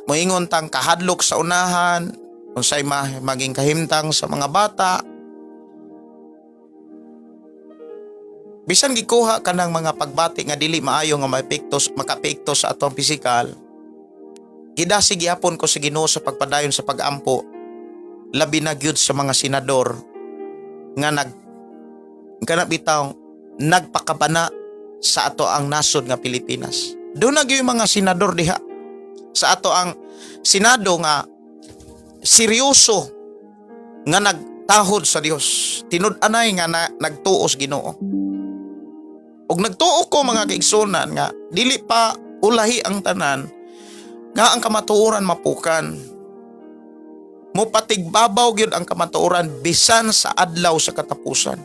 moingon tang kahadlok sa unahan, unsay maging kahimtang sa mga bata. Bisan gikuha ka ng mga pagbati nga dili maayo nga maepekto, makaapekto sa atong pisikal, gidasig gihapon ko sa Ginoo sa pagpadayon sa pagampo, labi na gyud sa mga senador nga nag kana bitaw nagpakabana sa ato ang nasod nga Pilipinas. Doon na gyud mga senador diha sa ato ang Senado nga seryoso nga nagtahod sa Dios. Tinud-anay nga nagtuo sa Ginoo. Og nagtuo ko, mga kaigsunan, nga dili pa ulahi ang tanan nga ang kamatuoran mapukan. Mopatigbabaw gyud ang kamatuoran bisan sa adlaw sa katapusan.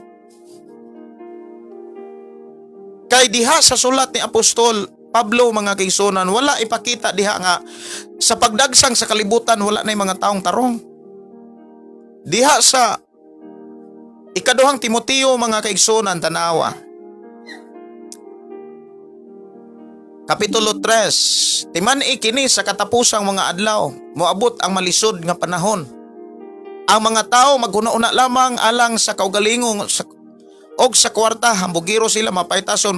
Kay diha sa sulat ni Apostol Pablo, mga kaigsunan, wala ipakita diha nga sa pagdagsang sa kalibutan wala na mga taong tarong. Diha sa Ikaduhang Timoteo, mga kaigsunan, tanawa. Kapitulo 3, timan-i kini sa katapusang mga adlaw, moabot ang malisod nga panahon. Ang mga tao maghuna-una lamang alang sa kaugalingong og sa kwarta, hambugiro sila, mapaytason,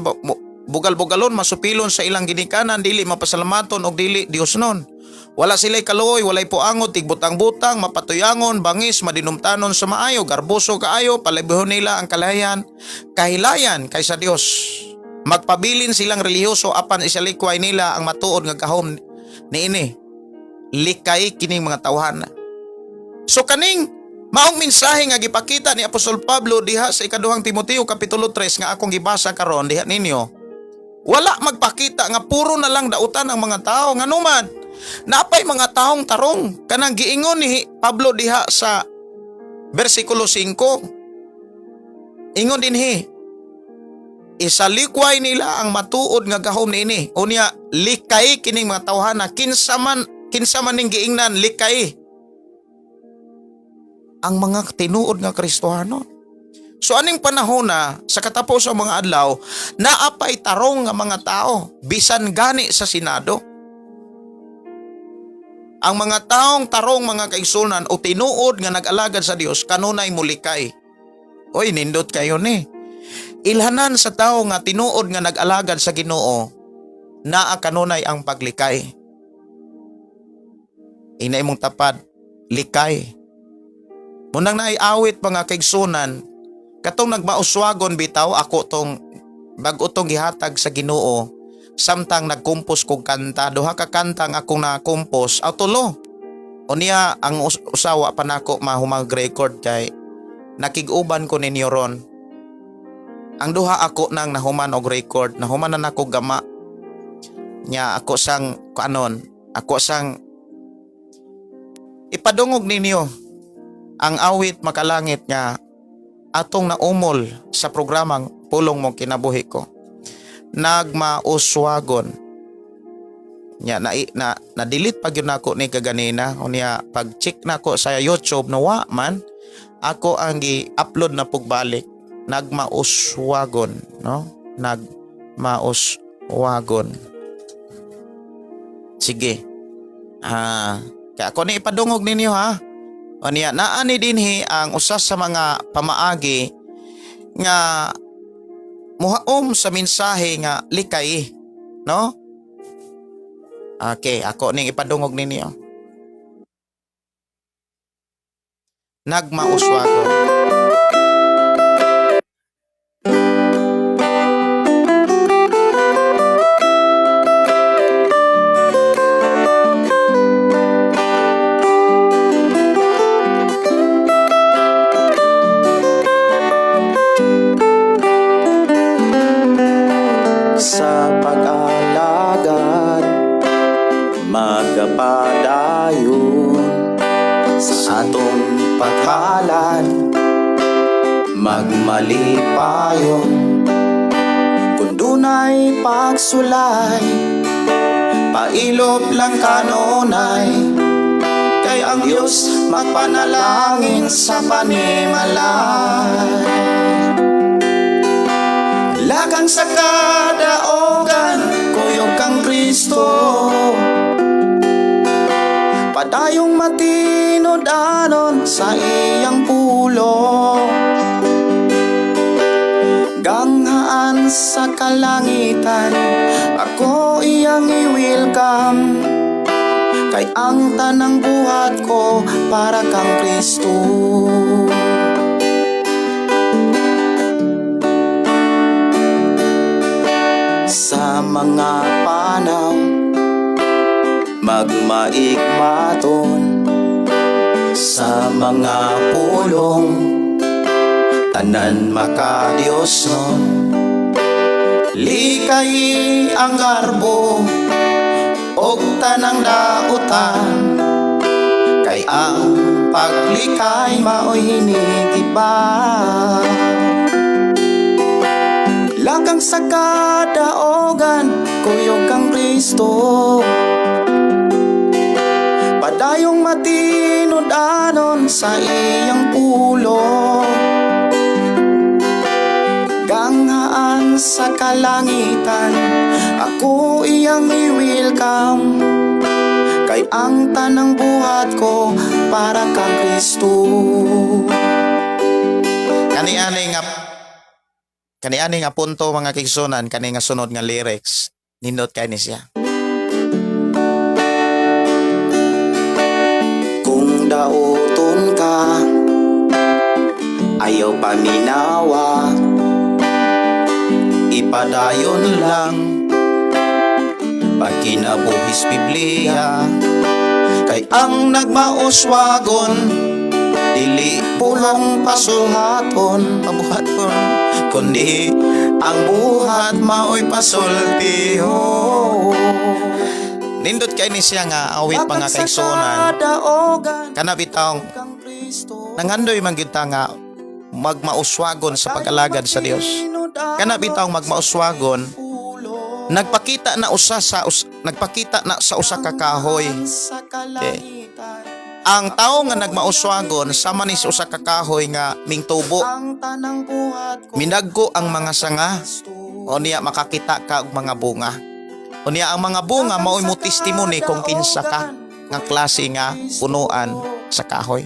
bugal-bugalon, masupilon sa ilang ginikanan, dili mapasalamaton og dili Diosnon. Wala sila'y kaluoy, walay puangod, tigbutang-butang, mapatuyangon, bangis, madinumtanon sa maayo, garboso kaayo, palibhon nila ang kalayan, kahilayan kaysa Dios. Magpabilin silang relihiyoso apan isalikway nila ang matuod nga gahom niini. Likay kining mga tawhana. So kaning maong mensahe nga gipakita ni Apostol Pablo diha sa Ikaduhang Timoteo kapitulo 3 nga akong gibasa karon diha ninyo, wala magpakita nga puro na lang dautan ang mga tao. Nganuman napay mga taong tarong, kanang giingon ni Pablo diha sa bersikulo 5. Ingon dinhi, isalikway nila ang matuod nga gahom niini. Unya likay kining mga tawhana, kinsa man ning giingnan likay ang mga tinuod nga Kristohano. So aning panahon na sa katapos ang mga adlaw, naapay tarong nga mga tao bisan gani sa Senado. Ang mga taong tarong, mga kaigsunan, o tinuod nga nag-alagad sa Dios, kanunay mulikay. Oy, nindot kayo ni. Ilhanan sa tao nga tinuod nga nag-alagad sa Ginoo, naa kanunay ang paglikay. Ina imong tapad, likay. Munang naay awit, mga kaigsunan, katong "Nagmauswagon" bitaw, ako tong bag-o tong gihatag sa Ginoo samtang nagkumpos kog kanta. Duha ka kanta ang akong nakumpos, aw tulo. Unya ang usawa pa nako mahumag record kay nakig-uban ko ninyo ron. Ang duha ako nang nahuman og record, nahuman na nako gama. Nya ako sang kanon, ako sang ipadungog ninyo ang awit "Makalangit" nga atong naumol sa programang Pulong Mo Kinabuhi Ko. "Nagmauswagon." Nya na na, na delete pa gyud nako ni kaganina. Unya pag check nako sa YouTube, nawa man, ako ang gi-upload na pugbalik. "Nagmauswagon," no? "Nagmauswagon." Sige. Ah, kaya ako ni ipadungog ninyo ha. Unya naa ni dinhi ang usa sa mga pamaagi nga muhaom sa mensahe nga likay, no? Okay, ako ning ipadungog ninyo. "Nagmauswagon." Sa pag-alagad, magapadayon sa atong paghalad, magmalipayon kung dunay pagsulay, pailop lang kanunay, kay ang Diyos magpanalangin sa panimalay. Lagang sa kadaogan, kuyog kang Kristo, padayong matinud-anon sa iyang pulong. Ganghaan. Sa kalangitan, ako iyang i-welcome, kay ang tanang buhat ko para kang Kristo. Sa mga panaw, magmaigmaton sa mga pulong, tanan makadiyos no. Likay ang garbo og tanang dautan, kay ang paglikay mao'y hinigiba. Lakang sa kadaogan, kuyog kang Kristo. Padayong matinud-anon sa iyang pulo. Ganghaan sa kalangitan, ako iyang i-welcome, kay ang tanang buhat ko para kang Kristo. Kani ani nga punto, mga kaigsuonan, kani nga sunod nga lyrics, nindot kay ni siya. Kung dauton ka, ayaw paminawa. Ipadayon lang pagkinabuhis Biblia, kay ang nagmauswagon dili pulong pasulhaton, pabuhaton, kundi ang buhat mao'y pasultihon. Nindot kay ni siya nga awit, mga kaigsuonan. Kadaogan Kana bitawng kang Kristo. nanghandoy man gyud ta nga magmauswagon sa pag-alagad sa Dios. Kana bitawng magmauswagon, nagpakita na sa usa ka kahoy. Okay. Ang tawo nga nagmauswagon sama ni sa usa ka kahoy nga mingtubo. Ang tanang buhat ko Minagko ang mga sanga. Kristo. O niya makakita ka og mga bunga. O niya ang mga bunga mao'y mo testimony kung kinsa ka nga klase nga punuan sa kahoy.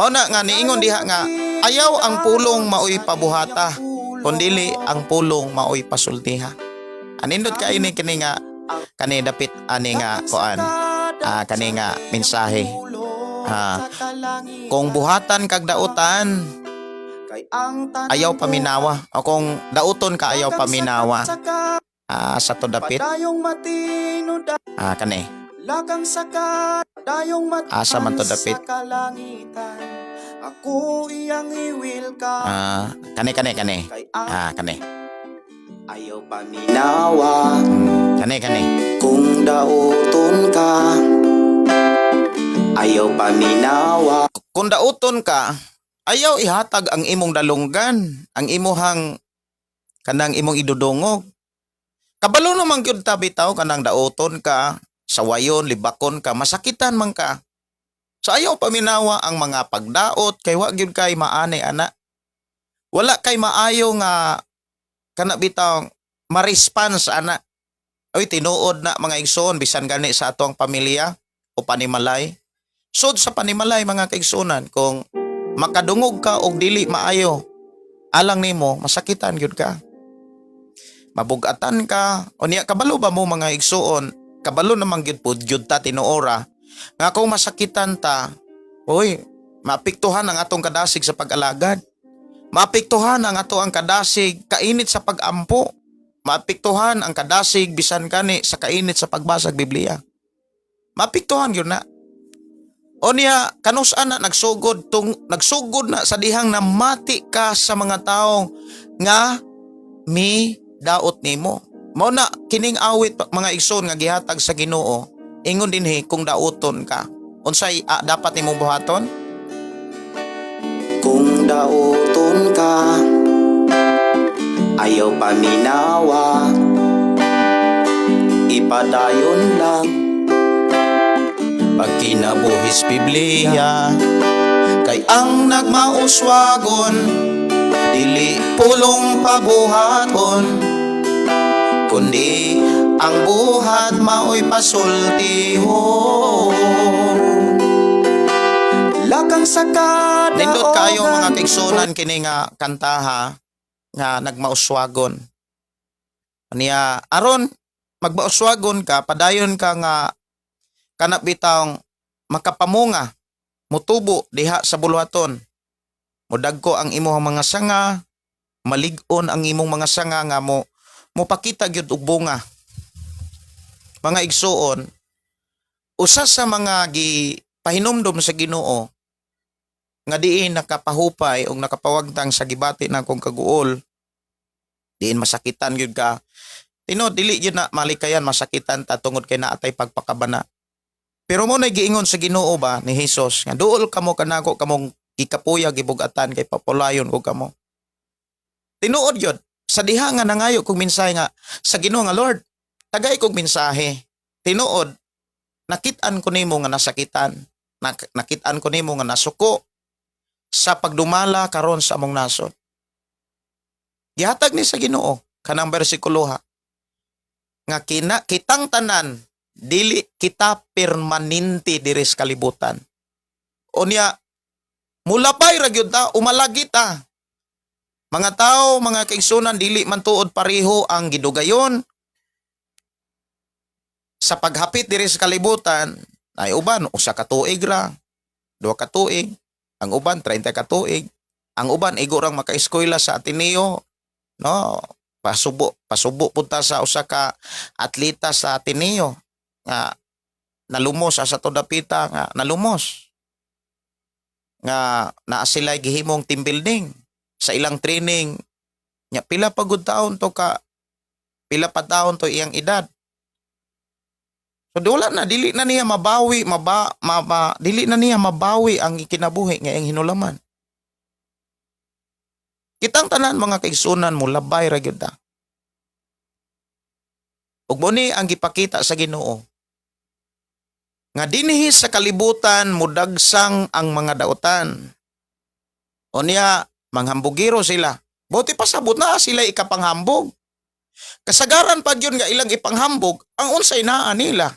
Mao na nga niingon diha nga ayaw ang pulong mao'y pabuhata, kundili ang pulong mao'y pasultiha. Anindot ka ini kini nga kani dapit ani nga kuan, kani nga mensahe. Kung buhatan kag dautan, ayaw paminawa. O kung dauton ka, ayaw paminawa. Sa to dapit. Padayong matinud Kani. Lakang sa dayong mat Asa man to dapit? Sa kalangitan, ako iyang i-welcome, Kani kani kani. kay ang Kani. Ayaw paminawa. Kani kani. Kung dauton ka, ayaw paminawa. Kung dauton ka, ayaw ihatag ang imong dalunggan, ang imuhang kanang imong idudungog. Kabalo naman gyud ta bitaw kanang dauton ka, sawayon, libakon ka, masakitan man ka. So ayaw paminawa ang mga pagdaot kay wa gyud kay maani ana. Wala kay maayo nga kana bitaw ma-response ana. Oy, tinuod na, mga igsoon, bisan gani sa atong pamilya o panimalay. Sud sa panimalay, mga kaigsuonan, kung makadungog ka og dili maayo alang nimo, masakitan gyud ka. Mabugatan ka. O niya kabalo ba mo, mga igsuon? Kabalo naman gyud pud gyud ta tinuora nga kung masakitan ta, oy, maapektuhan ang atong kadasig sa pag-alagad. Maapektuhan ang ato ang kadasig kainit sa pag-ampo. Maapektuhan ang kadasig bisan kani sa kainit sa pagbasag Biblia. Maapektuhan gyud na. O niya, kanus-an na nagsugod, tung, nagsugod na sa dihang namati ka sa mga taong nga mi daot nimo. Mao na kining awit, mga igsoon, nga gihatag sa Ginoo, ingon dinhi kung dauton ka. Unsay dapat nimong buhaton? Kung dauton ka, ayaw paminawa. Ipadayon lang Pagkinabuhis Biblia, kay ang nagmauswagon dili pulong pabuhaton, kundi ang buhat mao'y pasultihon. Lakang sa kadaogan. Nindot kayo, mga kaigsuonan, kini nga kantaha. Nga nagmauswagon. Niya aron magmauswagon ka, padayon ka nga kana bitawng makapamunga, mutubo diha sa buluhaton. Mudagko ang imong mga sanga, malig-on ang imong mga sanga nga mo mopakita gyud og bunga. Mga igsuon, usa sa mga gipahinumdom sa Ginoo nga diin nakapahupay o nakapawagtang sa gibati na akong kaguol, diin masakitan gyud ka. Tinuod, dili gyud na malikayan masakitan ta tungod kay naatay pagpakabana. Pero mo na giingon sa Ginoo ba ni Hesus nga duol kamo kanako, kamong gikapuya, gibugatan, kay papulayon ko kamo. Tinuod gyud sa diha nga nangayo kog mensahe nga sa Ginoo nga, "Lord, tagay kog mensahe." Tinuod, nakit-an ko nimo nga nasakitan. Nakit-an ko nimo nga nasuko sa pagdumala karon sa among nasod. Gihatag ni sa Ginoo kanang bersikulo ha nga kina kitang tanan dili kita permanente diri sa kalibutan. Unya mulapay ra gyud ta, umalagi ta. Mga tao, mga kaigsunan, dili man tuod pareho ang gidugayon sa paghapit diri sa kalibutan. Ay uban 1 ka tuig ra, 2 ka tuig, ang uban 30 ka tuig, ang uban igo rang makaeskwela sa Ateneo, no? Pasubo, pasubo punta sa usa ka atleta sa Ateneo nga nalumos sa dapita, nga nalumos nga naa sila gihimong team building sa ilang training nya. Pila pa gud taon to ka, pila pa taon to iyang edad. So di wala na, dili na niya mabawi, maba, maba, dili na niya mabawi ang ikinabuhi nga iyang hinulaman. Kitang tanan, mga kaigsunan, mo labay ra gyud ta. Ug mo ni ang gipakita sa Ginoo nga dinhi sa kalibutan mudagsang ang mga dautan. Unya manghambugiro sila. Buti pasabot na sila ikapanghambog. Kasagaran pa yun nga ilang ipanghambog ang unsay naa nila.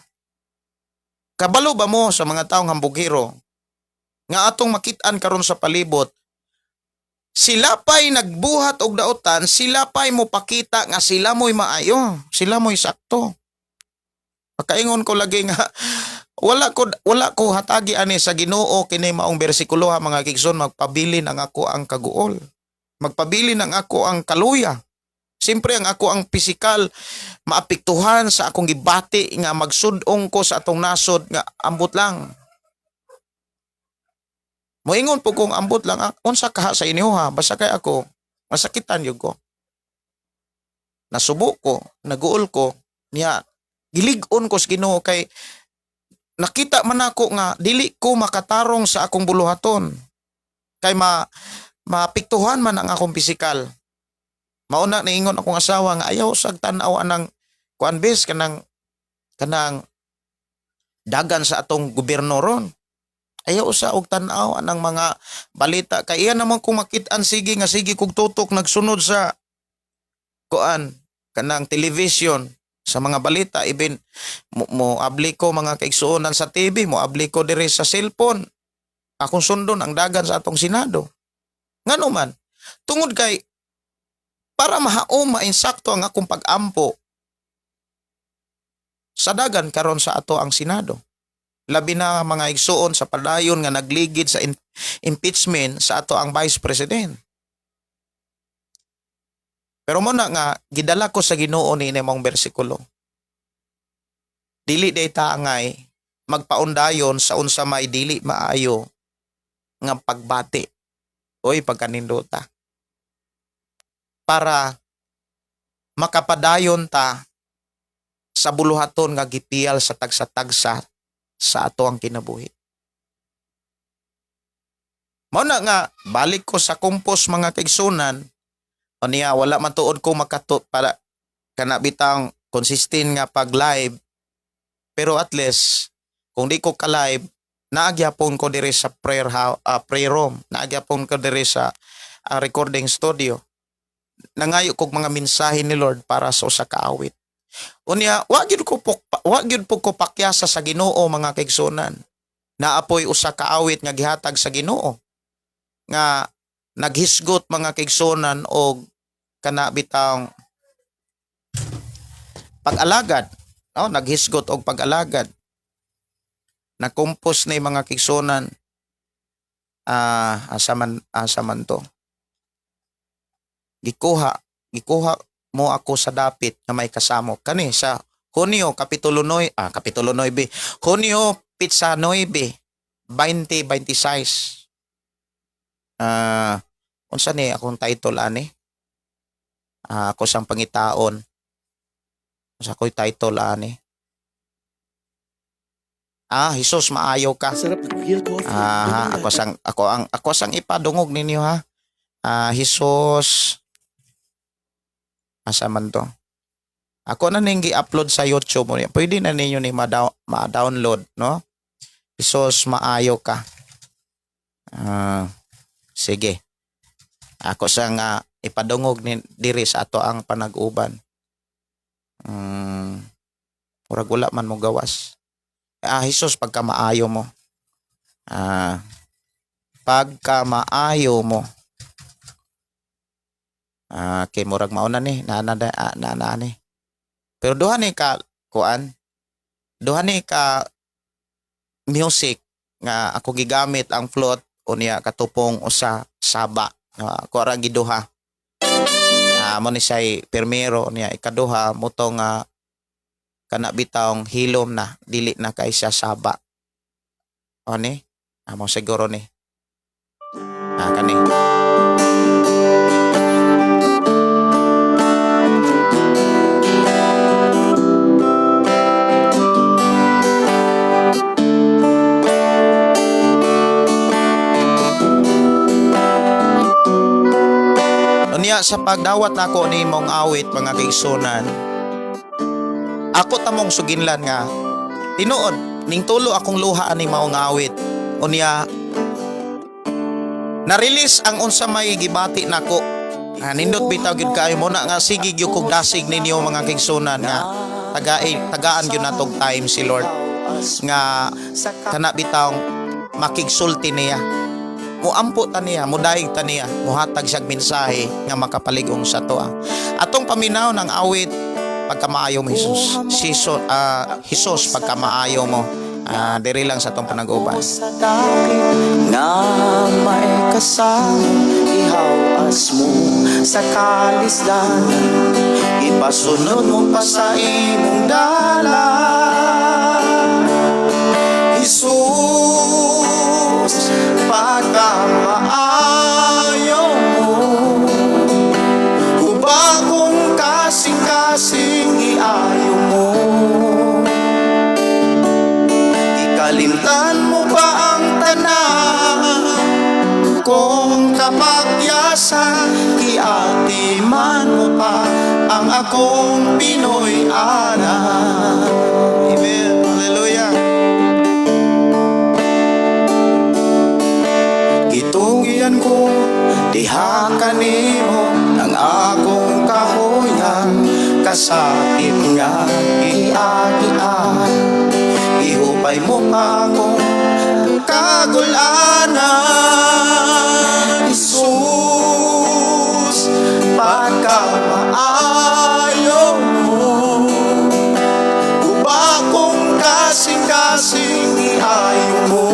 Kabalo ba mo sa mga taong hambugiro nga atong makit-an karon sa palibot, sila pa'y nagbuhat og dautan, sila pa'y mopakita nga sila mo'y maayo, sila mo'y sakto. Pagkaingon ko lagi nga wala ko hatagi ani sa Ginoo kini maong bersikulo ha, mga kaigsoon, magpabilin ang ako ang kaguol. Magpabilin ang ako ang kaluya. Siyempre ang ako ang pisikal maapektuhan sa akong gibati nga magsudong ko sa atong nasod nga ambot lang. Moingon po kong ambot lang, ah, unsa kaha sa inyo ha, basta kay ako masakitan gyud ko. Nasubo ko, naguol ko, niya gilig-on ko sa Ginoo kay nakita man ako nga dili ko makatarong sa akong buluhaton. Kay maapektuhan man ang akong pisikal. Mauna niingon akong asawa nga ayaw sag tan-aw anang kuan bes, kanang dagan sa atong gobyerno ron. Ayaw sa og tan-aw anang mga balita kay iya naman kung makit-an sige nga sige kog tutok nagsunod sa kuan, kanang television, sa mga balita. Even mo abli ko, mga kaigsuonan, sa TV, mo abli ko diri sa cellphone, akong sundon ang dagan sa atong Senado. Ngano man? Tungod kay para mahaom, mainsakto ang akong pag-ampo sa dagan karon sa ato ang Senado, labi na, mga igsuon, sa padayon nga nagligid sa impeachment sa ato ang Vice President. Pero mo na nga gidala ko sa Ginoo ni mong bersikulo. Dili day taangay magpaundayon sa unsa may dili maayo nga pagbati oy pagkanindota para makapadayon ta sa buluhaton nga gipiyal sa tagsa-tagsa sa ato ang kinabuhi. Mao na nga balik ko sa kumpos, mga kaigsunan. Unya wala man tuod ko makato para kana bitang consistent nga pag live, pero at least kung di ko ka live, naagyapon ko diri sa prayer room, naagyapon ko diri sa recording studio, nangayo kog mga mensahe ni Lord para sa usa ka awit. Unya wa gyud po ko pakyasa sa Ginoo, mga kaigsunan. Naapoy usa ka awit nga gihatag sa Ginoo nga naghisgot, mga kaigsunan, og kana bitang pag-alagad, no? Naghisgot og pag-alagad. Nakumpos ni, mga kaigsuonan. Asa man to? Gikuha mo ako sa dapit nga may kasamok. Kani sa Hunyo kapitulo 9, kapitulo 9, Hunyo pitsa 9, 20 26. Unsa ni akong title ani? Ako sang pangitaon. Unsa ko'y title ani? Jesus, maayo ka. Sarap ng real coffee. Ah, ako sang ipadungog ninyo, ha. Jesus, asa man to? Ako na ning gi-upload sa YouTube. Pwede na ninyo ni ma-download, no? Jesus, maayo ka. Sige. Ako sa nga ipadungog ni diri sa ato ang panag-uban. Murag wala man mo gawas. Jesus, pagka maayo mo. Pagka maayo mo. Kay murag mauna ni, na na na, na, na ni. Pero duha ni ka kuan. Duha ni ka music nga ako gigamit ang flute unya katupong usa saba. Ako ra giduha. Mo ni siya'y pirmero niya, ikaduha mo nga kana bitawng hilom na, dili na kay siya saba. O ni? Amo siguro ni. Kani. Unya sa pagdawat nako ni mong awit, mga kaigsuonan, ako tamong suginlan nga tinuod ning tulo akong luha ani maong awit. Unya na-release ang unsa may gibati nako. Nindot bitaw gyud kaayo mo na nga sige gyud kog dasig ninyo, mga kaigsuonan, nga tagaan gyud natog time si Lord nga kana bitawng makigsulti niya, muampo ta niya, mudayeg ta niya, muhatag siyag mensahe nga makapalig-ong sa toa. Atong paminaw ng awit, "Pagkamaayo Mo, Jesus." Jesus, pagkamaayo mo. Diri lang sa atong panag-uban. Sa dakit nga may kasama, ihawas mo sa kalisdanan, ipasunod mo pa sa imong dalan. Jesus, pagkamaayo mo, guba kong kasing-kasing, iayo mo. Ikalimtan mo ba ang tanan kung kapagyasan, iatiman mo pa ang akong Pinoy anak. Amen. Hallelujah. Gitugyan ko diha kanimo ang akong kahuyan, kasakit nga giagian, ihupay mo pa akong kagulanan. Jesus, pagkamaayo mo, guba kong kasing-kasing, iayo mo.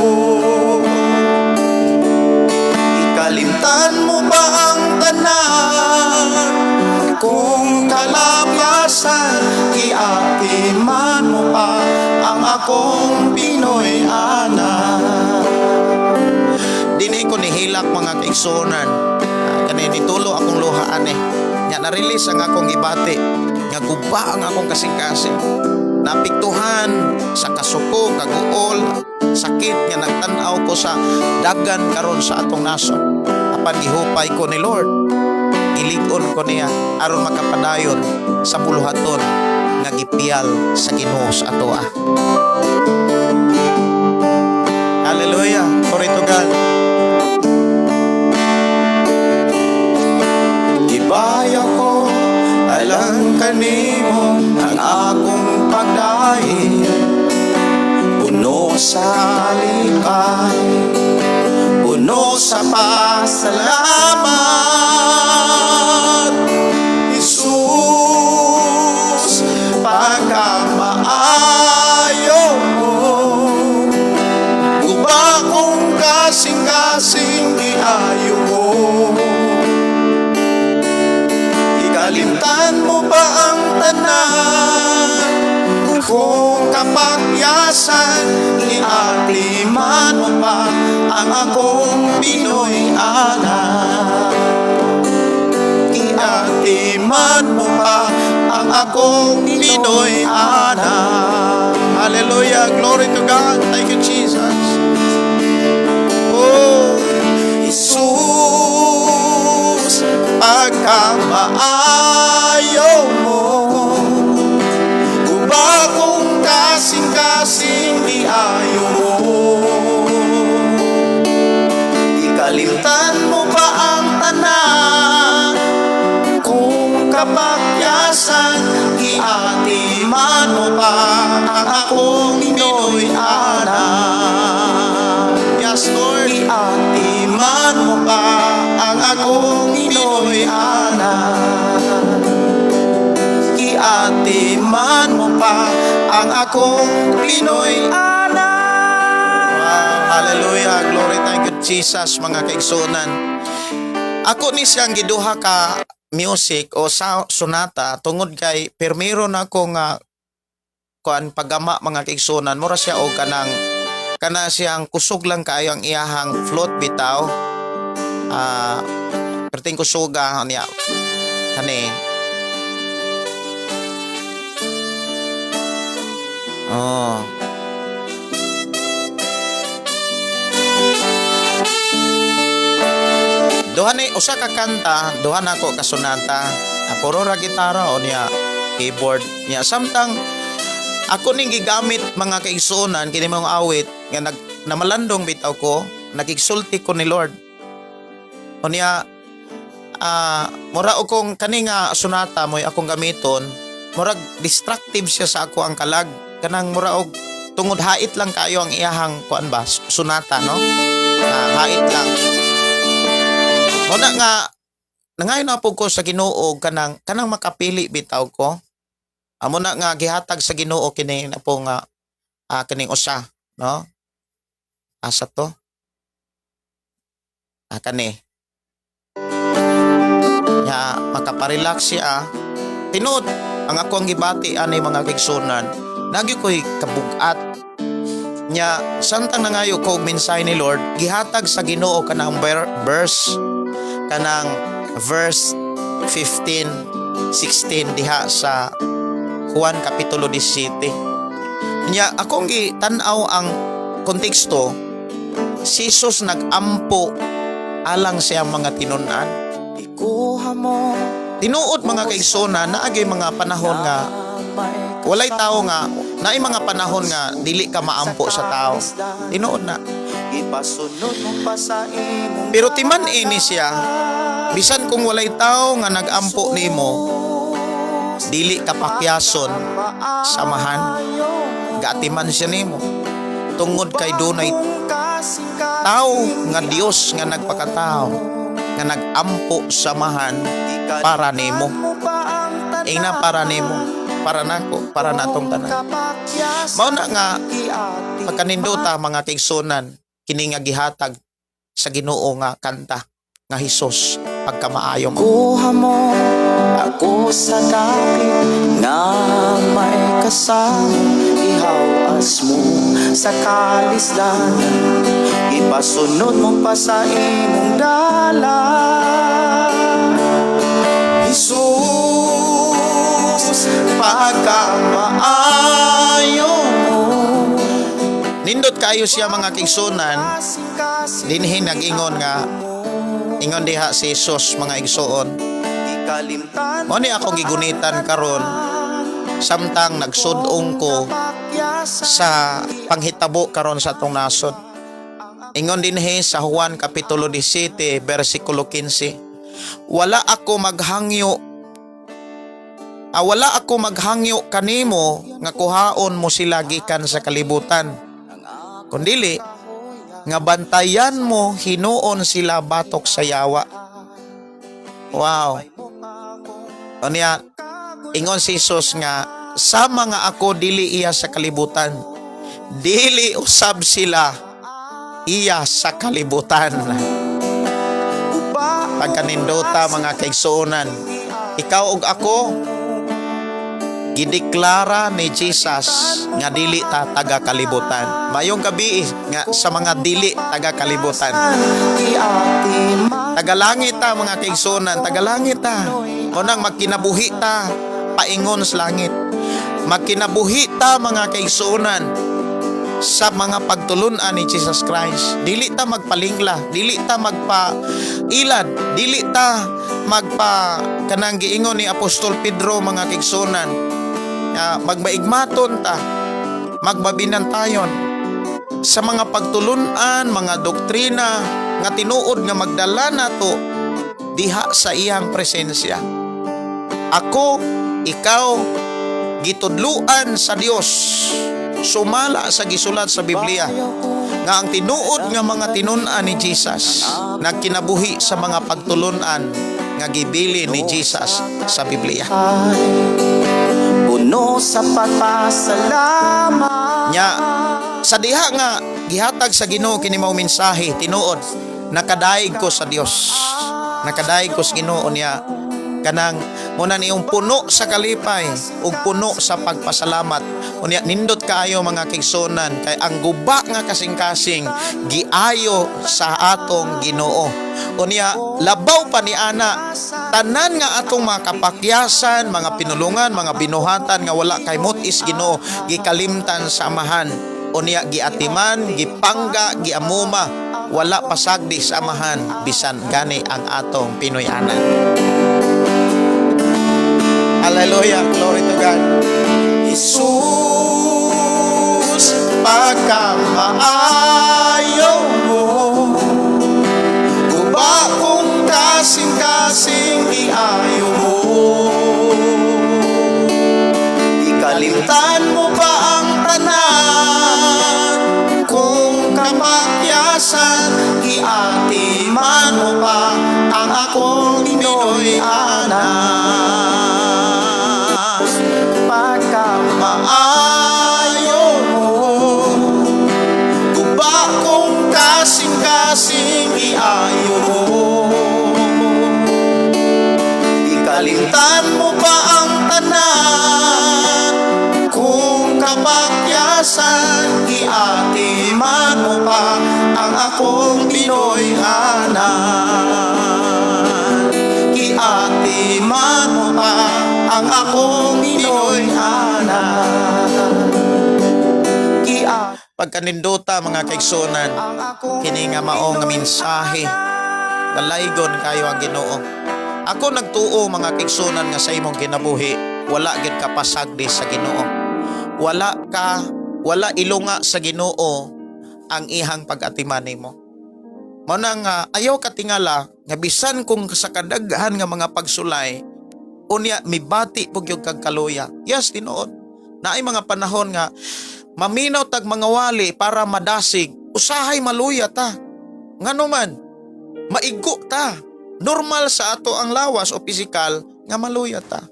Ikalimtan mo ba ang tanan kung kalapasan, iatiman mo pa ang akong Pinoy anak. Dini ko nihilak, mga kaigsuonan. Kani nitulo akong luhaan eh. Nya na-release ang akong gibati nga guba ang akong kasing-kasing. Napiktuhan sa kasuko, kaguol, sakit nga nagtan-aw ko sa dagan karon sa atong nasod. Apan gihupay ko ni Lord. Gilig-on ko niya aron makapadayon sa buluhaton nga gipiyal sa Ginoo sa atoa. Hallelujah. Glory to God. Gibaya ko alang kanimo ang akong pagdaig, puno sa lipay, puno sa pasalamat. Ikalimtan mo ba ang tanan kung kapakyasan? Iatiman mo pa ang akong Pinoy anak. Iatiman mo pa ang akong Pinoy anak. Hallelujah. Glory to God. Thank you, Jesus. Oh, Jesus, pagkamaayo mo, guba kong kasing-kasing iayo mo. Ikalimtan mo ba ang tanan kung kapakyasan? Iatiman mo pa ang akong Pinoy anak. Yes, Lord. Iatiman mo pa ang akong Pinoy anak. Iatiman mo pa ang akong Pinoy anak. Wow, hallelujah. Glory, thank you, Jesus, mga kaigsunan. Ako ni siyang giduha ka music o sa sonata tungod kay permiro na ko nga kuan pagama, mga kaigsunan. Mura siya og kanang kana siyang kusog lang kaayo ang iyahang flute bitaw, perting kusuga niya kani. Oh, duha ni usa ka kanta, duha nako ka sonata. Puro ra gitara o niya keyboard niya. Samtang ako ning gigamit, mga kaigsuonan, kini mong awit nga nag namalandong bitaw ko, nagigsulti ko ni Lord. O niya mura og kong kani nga sonata mo'y akong gamiton, murag destructive siya sa ako ang kalag, kanang mura og tungod hait lang kayo ang iyahang kuan ba, sonata, no? Hait lang. Mo na nga nangayon na po ko sa Ginoo kanang kanang makapili bitaw ko. Amo na nga gihatag sa Ginoo kini na po nga kining usa, no? Asa to? Kani. Ya makaparelax siya. Tinuod ang ako ang gibati ani, mga kaigsunan. Nagyo ko'y kabugat. Nya samtang nangayo ko og mensahe ni Lord, gihatag sa Ginoo kanang verse, kanang verse 15, 16 diha sa Juan Kapitulo 17. Nya akong gitan-aw ang konteksto, si Jesus nag-ampo alang sa iyang mga tinun-an. Ikuha mo. Tinuod, mga kaigsunan, naagay mga panahon nga walay tao nga naay mga panahon nga dili ka maampo sa tao. Tinuod na. Ipasunod mo pa sa imong Pero timan ini siya, bisan kung walay tao nga nag-ampo nimo, dili ka pakyason samahan. Gaatiman siya nimo. Tungod kay dunay tao nga Dios nga nagpakatao nga nag-ampo samahan para nimo. Ingna para nimo, para nako, para natong tanan. Mao na nga pagkanindota, mga kaigsunan, kini nga gihatag sa Ginoo nga kanta nga "Jesus, pagkamaayo mo." Kuha mo ako sa dapit nga may kasama. Ihawas mo sa kalisdanan. Ipasunod mo pa sa imong dalan. Jesus, pagkamaayo mo. Nindot kayo siya, mga kaigsunan. Dinhi nag-ingon nga ingon diha si Jesus, mga igsuon. Ikalimtan Mao ni akong gigunitan karon samtang nagsudong ko sa panghitabo karon sa atong nasod. Ingon dinhi sa Juan Kapitulo 17 bersikulo 15. Wala ako maghangyo kanimo nga kuhaon mo sila gikan sa kalibutan. Kundili nga bantayan mo hinuon sila batok sa yawa. Wow. Unya, ingon si Jesus nga sama nga ako dili iya sa kalibutan, dili usab sila iya sa kalibutan. Pagkanindota, mga kaigsuonan. Ikaw ug ako, gideklara ni Jesus nga dili ta taga kalibutan. Mayong gabi nga sa mga dili taga kalibutan. Giatiman Tagalangit ta, mga kaigsunan, tagalangit ta. Munang magkinabuhi ta paingon sa langit. Magkinabuhi ta, mga kaigsunan, sa mga pagtulunan ni Jesus Christ. Dili ta magpalingla, dili ta magpa-ilad, dili ta magpa kanang giingon ni Apostol Pedro, mga kaigsunan, nga magmaigmaton ta, magbabinantayon sa mga pagtulunan, mga doktrina nga tinuod nga magdala nato diha sa iyang presensya. Ako, ikaw, gitudluan sa Dios sumala sa gisulat sa Biblia nga ang tinuod nga mga tinun-an ni Jesus nagkinabuhi sa mga pagtulunan nga gibili ni Jesus sa Biblia. Puno sa pagpasalamat. Nya sa diha nga gihatag sa Ginoo kini mao mensahe, tinuod nakadaig ko sa Dios. Nakadaig ko sa Ginoo niya kanang muna niyong puno sa kalipay ug puno sa pagpasalamat. Unya nindot kaayo, mga kaigsunan, kay ang guba nga kasing-kasing giayo sa atong Ginoo. Unya labaw pa ni ana, tanan nga atong mga kapakyasan, mga pinulungan, mga binuhatan nga wala kay mutis Ginoo, gikalimtan sa Amahan. Unya giatiman, gipangga, giamuma, wala pasagdi sa Amahan bisan gani ang atong Pinoy-anan. Hallelujah, glory to God. Jesus, pagkamaayo mo, guba kong kasing-kasing iayo mo. Ikalimtan mo ba ang tanan kung kapakyasan? Giatiman mo pa ang akong Pinoy anak. Pagkamaayo mo, guba kong kasing-kasing iayo mo. Ikalimtan mo ba ang tanan kung kapakyasan? Giatiman mo pa ang akong Pinoy anak. Giatiman mo pa ang akong Pinoy anak. Pagkanindota, mga kaigsunan, kini nga mao nga mensahe, dalaygon kayo ang Ginoo. Ako nagtuo, mga kaigsunan, nga sa imong kinabuhi wala gid ka pasagdi sa Ginoo. Wala ilunga sa Ginoo ang ihang pag-atiman nimo. Mao na nga ayaw katingala nga bisan kung sa kadaghan nga mga pagsulay, unya mibati pug yung kag kaluya. Yes, tinuod. Naay mga panahon nga maminaw tag mga wali para madasig, usahay maluya ta. Ngano man, maigo ta. Normal sa ato ang lawas o pisikal nga maluya ta.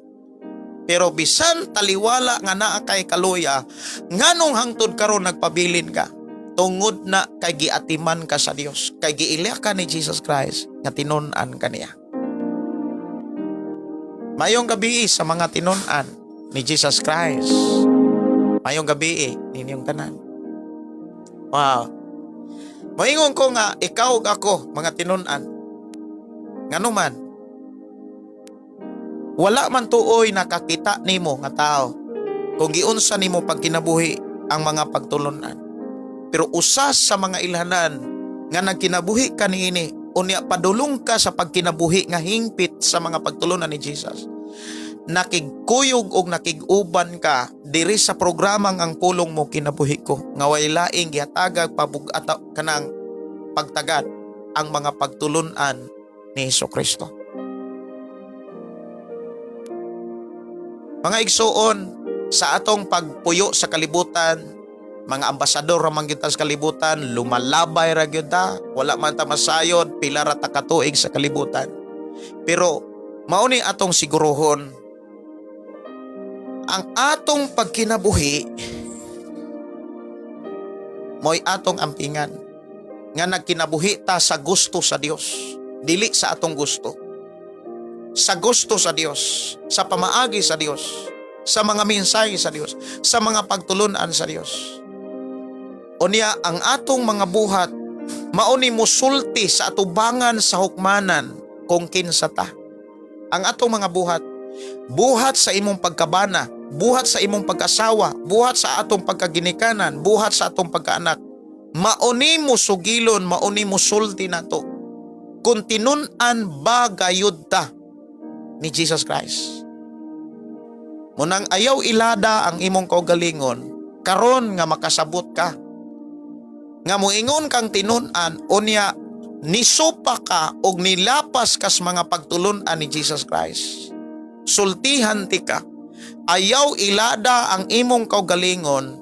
Pero bisan taliwala nga naa kay kaluya, nganong hangtod karon nagpabilin ka? Tungod na kay giatiman ka sa Dios, kay giilya ka ni Jesus Christ nga tinun-an kaniya. Mayong gabi sa mga tinun-an ni Jesus Christ. Mayong gabi ninyong tanan. Wow. Moingon ko nga ikaw ug ako mga tinun-an. Ngano man, wala man tuoy nakakita nimo nga tao kung giunsa nimo pagkinabuhi ang mga pagtulunan. Pero usas sa mga ilhanan nga nagkinabuhi ka niini, unya padulong ka sa pagkinabuhi nga hingpit sa mga pagtulunan ni Jesus. Nakigkuyog og nakig-uban ka diri sa programang Ang Pulong Mo Kinabuhi Ko nga way laing gihatagag pabug-at kanang pagtagad ang mga pagtulunan ni Hesus Kristo. Mga igsuon, sa atong pagpuyo sa kalibutan, mga ambasador ra man gyud ta sa kalibutan, lumalabay ra gyud ta, wala man ta masayod pila ra ta ka tuig sa kalibutan. Pero mao ni atong siguruhon, ang atong pagkinabuhi mo'y atong ampingan nga nagkinabuhi ta sa gusto sa Dios, dili sa atong gusto. Sa gusto sa Dios, sa pamaagi sa Dios, sa mga mensahe sa Dios, sa mga pagtulunan sa Dios. Unya ang atong mga buhat mao ni musulti sa atubangan sa hukmanan kung kinsa ta. Ang atong mga buhat, buhat sa imong pagkabana, buhat sa imong pagkasawa, buhat sa atong pagkaginikanan, buhat sa atong pagkaanak. Mao ni musugilon, mao ni musulti nato kung tinun-an ba gayud ta ni Jesus Christ. Munang ayaw ilada ang imong kaugalingon karon nga makasabot ka nga moingon kang tinun-an, unya nisupa ka og nilapas kas mga pagtulun-an ni Jesus Christ. Sultihan ti ka. Ayaw ilada ang imong kaugalingon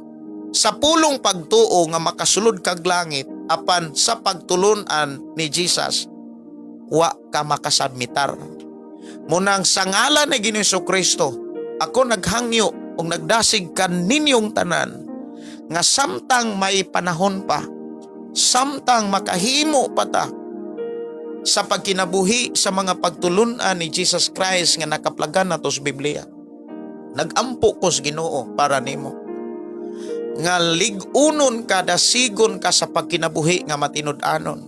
sa pulong pagtuo nga makasulod kag langit, apan sa pagtulunan ni Jesus wa ka makasabmitar. Munang sa ngalan ni Ginoong Kristo, ako naghangyo ug nagdasig kaninyong tanan nga samtang may panahon pa, samtang makahimo pa ta sa pagkinabuhi sa mga pagtulunan ni Jesus Christ nga nakaplagan nato sa Biblia. Nagampo ko sa Ginoo para nimo nga lig-unon ka, dasigon ka sa pagkinabuhi nga matinud-anon.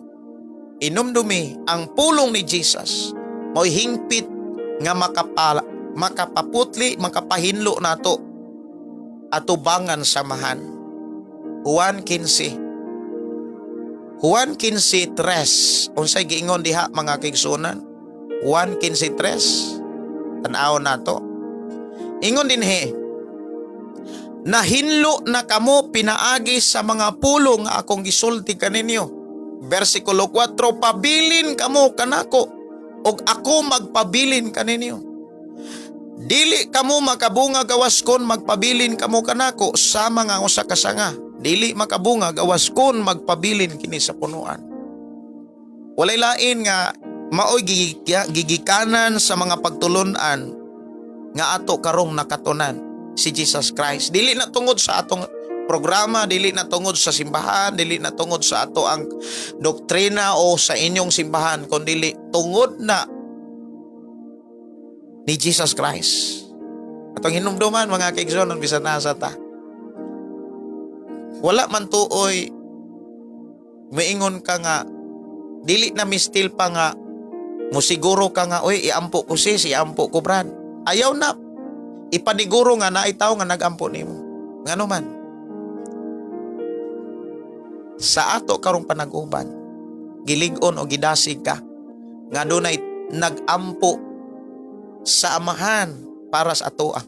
Inumdumi ang pulong ni Jesus, mo'y hingpit nga makapaputli, makapahinlo nato atubangan sa Amahan. Juan 15. Juan 15:3. Unsay giingon diha, mga kaigsuonan? Juan 15:3. Tan-awon nato. Ingon dinhi, "Nahinlo na kamo pinaagi sa mga pulong nga akong gisulti kaninyo." Versikulo 4, "Pabilin kamo kanako ug ako magpabilin kaninyo. Dili kamo makabunga gawas kon magpabilin kamo kanako, sama nga usa ka sanga dili makabunga gawas kon magpabilin kini sa punuan." Walay lain nga maoy gigikanan sa mga pagtulunan nga ato karong nakatunan, si Jesus Christ. Dili na tungod sa atong programa, dili na tungod sa simbahan, dili na tungod sa ato ang doktrina o sa inyong simbahan, kundi tungod na ni Jesus Christ. Atong hinumduman, mga kaigsoon, bisan nasa ta. Wala man tuoy miingon ka nga dili na mistil pa nga musiguro ka nga, "Oy, iampo ko sis, iampo ko brad." Ayaw na ipaniguro nga naay tawo nga nagampo nimo. Ngano man? Sa ato karong panag-uban, gilig-on o gidasig ka nga dunay nagampo sa Amahan para sa atoa,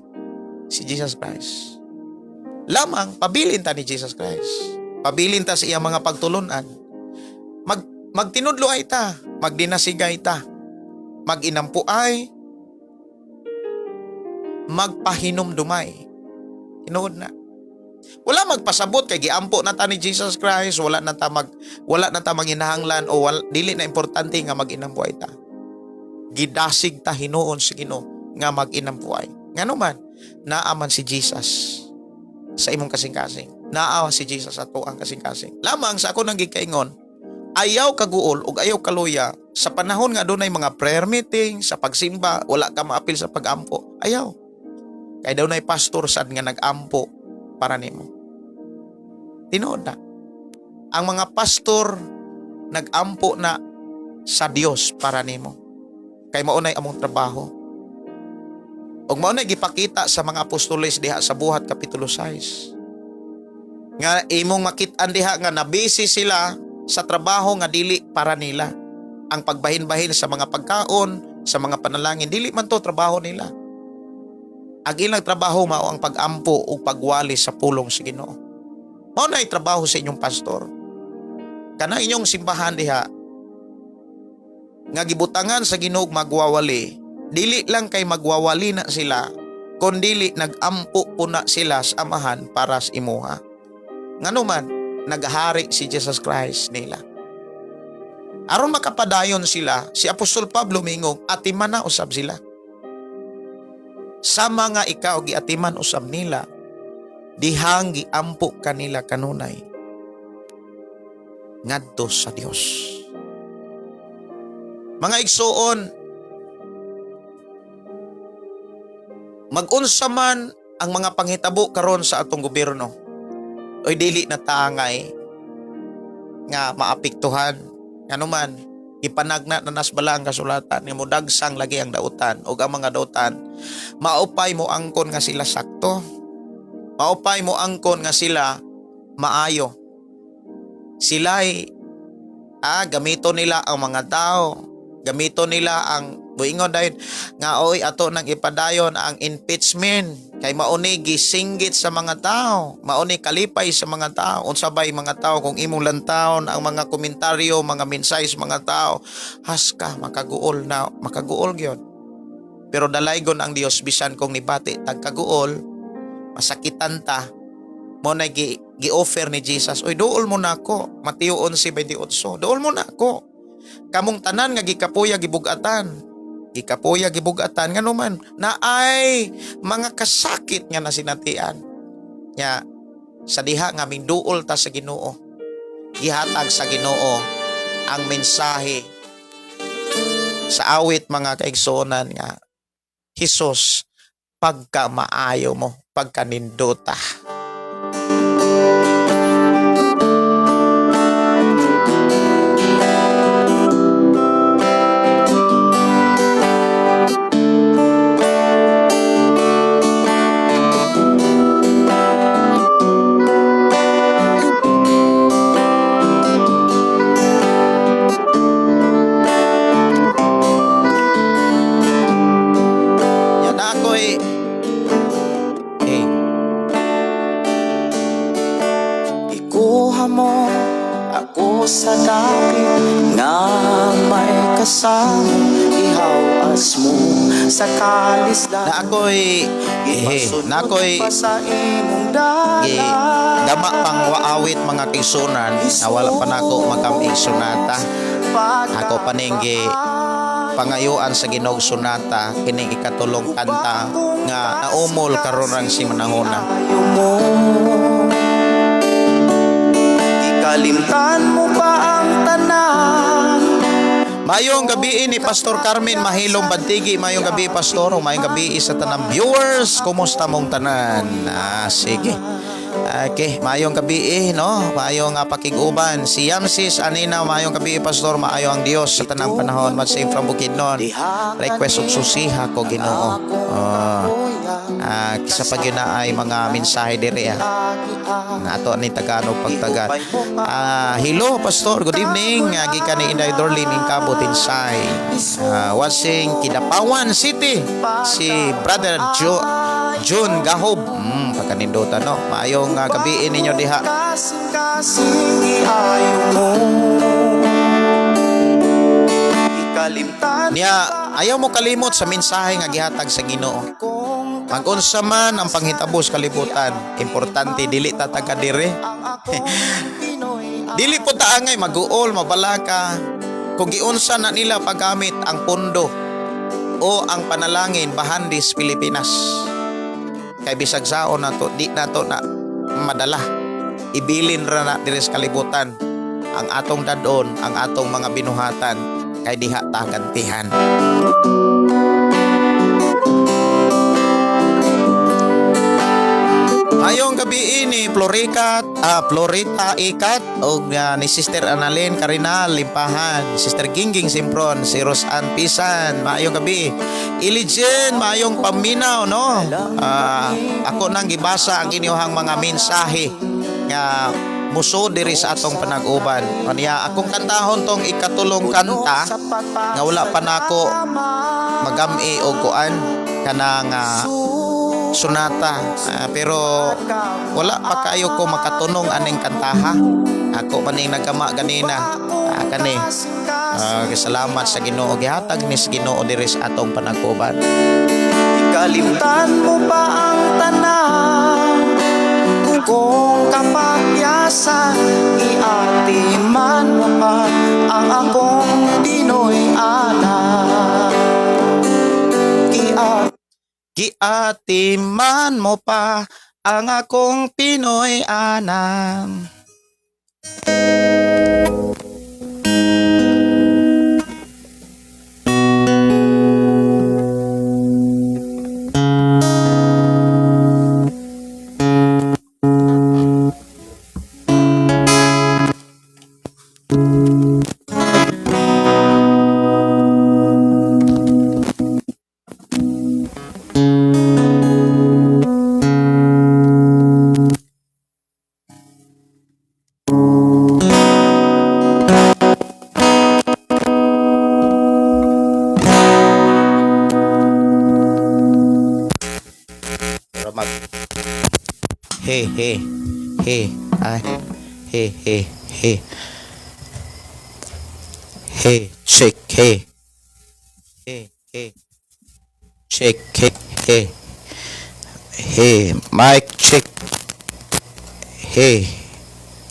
si Jesus Christ. Lamang pabilin ta ni Jesus Christ. Pabilin ta sa iyang mga pagtulunan. Magtinudlo ay ta, magdinasigay ta, maginampuay, magpahinumdumay. Tinuod na. Wala magpasabot kay giampo na ta ni Jesus Christ, wala na ta manginahanglan o dili na importante nga maginampuay ta. Gidasig ta hinuon sa Ginoo nga maginampuay. Ngano man, naa man si Jesus sa imong kasing-kasing. Naa si Jesus sa atoang kasing-kasing. Lamang sa ako nang gikaingon, ayaw kaguol ug ayaw kaluya sa panahon nga dunay mga prayer meeting, sa pagsimba, wala ka maapil sa pagampo. Ayaw. Kay dunay pastor sad nga nagampo para nimo. Tinuod na. Ang mga pastor nagampo na sa Dios para nimo. Kay mao nay among trabaho. Ug mao nay gipakita sa mga apostoles diha sa Buhat kapitulo 6. Nga imong makit-an diha nga nabisi sila sa trabaho nga dili para nila. Ang pagbahin-bahin sa mga pagkaon, sa mga panalangin, dili man to trabaho nila. Ang ilang trabaho mao ang pagampo ug pagwali sa pulong sa Ginoo. Mao nay trabaho sa inyong pastor. Kana inyong simbahan diha nga gibutangan sa Ginoo magwawali, dili lang kay magwawali na sila, kundili nagampo po na sila sa Amahan para sa imuha. Ngano man, naghahari si Jesus Christ nila. Aron makapadayon sila, si Apostol Pablo mingong atiman na usab sila. Sama nga ikaw giatiman usab nila, dihang giampo kanila kanunay ngadto sa Dios. Mga igsuon, Magunsa man ang mga panghitabo karon sa atong gobyerno, oy, dili na taangay nga maapektuhan. Ngano man, ipanagna na nas bala ang kasulatan nga modagsang lagi ang dautan, ug ang mga dautan maupay mo angkon nga sila sakto, maupay mo angkon nga sila maayo. Sila'y gamito nila ang mga tao, gamito nila ang buingon dayon nga, "Oy, ato nang ipadayon ang impeachment kay mauni gisinggit sa mga tao, mauni kalipay sa mga tao." Unsa bay mga tao kung imong lantawon ang mga komentaryo, mga mensahe sa mga tao, haska makaguol na makaguol gyud. Pero dalaygon ang Dios, bisan kung nibati tagkaguol, masakitan ta, mo na gi-offer ni Jesus, "Oy, duol mo na ako." Mateo 11:28, "Duol mo na ako kamong tanan nga gikapuya gibugatan." Gikapuya gibugatan, ngano man naay mga kasakit nga nasinatian. Nya sa diha nga mingduol ta sa Ginoo, gihatag sa Ginoo ang mensahe sa awit, mga kaigsuonan, nga "Hesus, pagka maayo mo, pagka nindota." Yan na ako'y eh, Ikuha mo ako sa dapit nga may kasama, ihawas mo sa kalisdan. Na ako'y eh, na ako'y pa sa imong gi dalan. Dama pang waawit, mga kaigsuonan, na wala pa nako makamig sonata. Ako paninggi pangayuan sa Ginoo sonata kining ikatulong kanta nga naumol karon rang si manahona. Ayaw mo. Ikalimtan mo pa ang tanan. Mayong gabi ni Pastor Carmen Mahilong Bantigi. Mayong gabi, Pastor. Mayong gabi sa tanang viewers. Kumusta mong tanan? Ah, sige. Okay, mayong gabi eh, no? Mayong pakig-uban. Si Yamsis Anina, mayong gabi, Pastor. Maayo ang Dios sa tanang panahon. Madsame from Bukidnon. Request og "Susiha ko Ginoo." Oh. Sa pag ay mga mensahe diri ah. Na ato ni Tagalog pagtagal. Hello, Pastor, good evening. Gikan ni Inday Dorlin in Cabo Tinsay. Watching Kidapawan City. Si Brother Jo June Gahob. Pagkanindutan, no. Maayong gabi ninyo diha. Kasing-kasing iayo mo. Ikalimtan Niya, ayaw mo kalimot sa mensahe nga gihatag sa Ginoo. kong Magunsa man ang panghitabo sa kalibutan, importante dili ta taga dire. Ang akong Pinoy. Dili po ta angay maguol, mabalaka. Kung giunsa na nila paggamit ang pondo o ang panalangin bahandis Pilipinas. Kay bisag saon nato, di nato na madala. Ibilin ra na diri sa kalibutan ang atong dadon, ang atong mga binuhatan, kay diha ta gantihan. Mayong gabi ni Florica, Florita Ikat og ni Sister Annalyn Carinal Limpahan, Sister Gingging Simpron, si Rosan Pisan, maayong gabi. Ilijen, maayong paminaw, no. Ako nang gibasa ang inyong mga mensahe nga muso diri sa atong panag-uban. Kanya akong kantahon tong ikatulong kanta nga wala pa nako magami og kuan kanang sonata. Pero wala pa kayo ko makatunong aning kantaha. Ako pa ning nagkama ganina. Kani. Salamat sa Ginoo, gihatag ni sa Ginoo diri sa atong panag-uban. Ikalimtan mo pa ang tanan. Kung kapakyasan, iatiman mo pa ang akong Pinoy anak. Giatiman mo pa ang akong Pinoy anam. Mura mag he he he ay he he he he check he he he check he he he mic check he.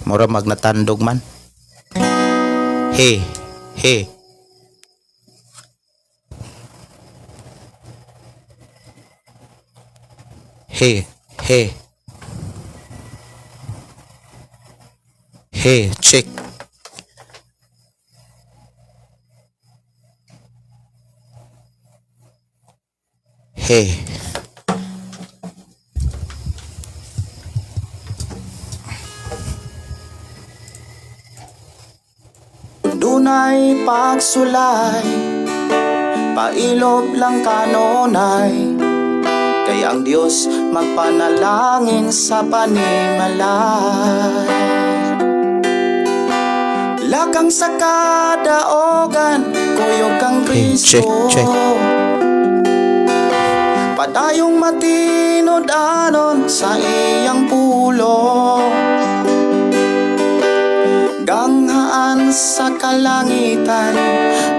Mura mag natandog man. He he he he he check. He. Dunay pagsulay, pailob lang kanunay, kay ang Dios magpanalangin sa panimalay. Lakang sa kadaogan, kuyog kang Hey, check, Kristo. Check. Padayong matinud-anon sa iyang pulong. Ganghaan sa kalangitan,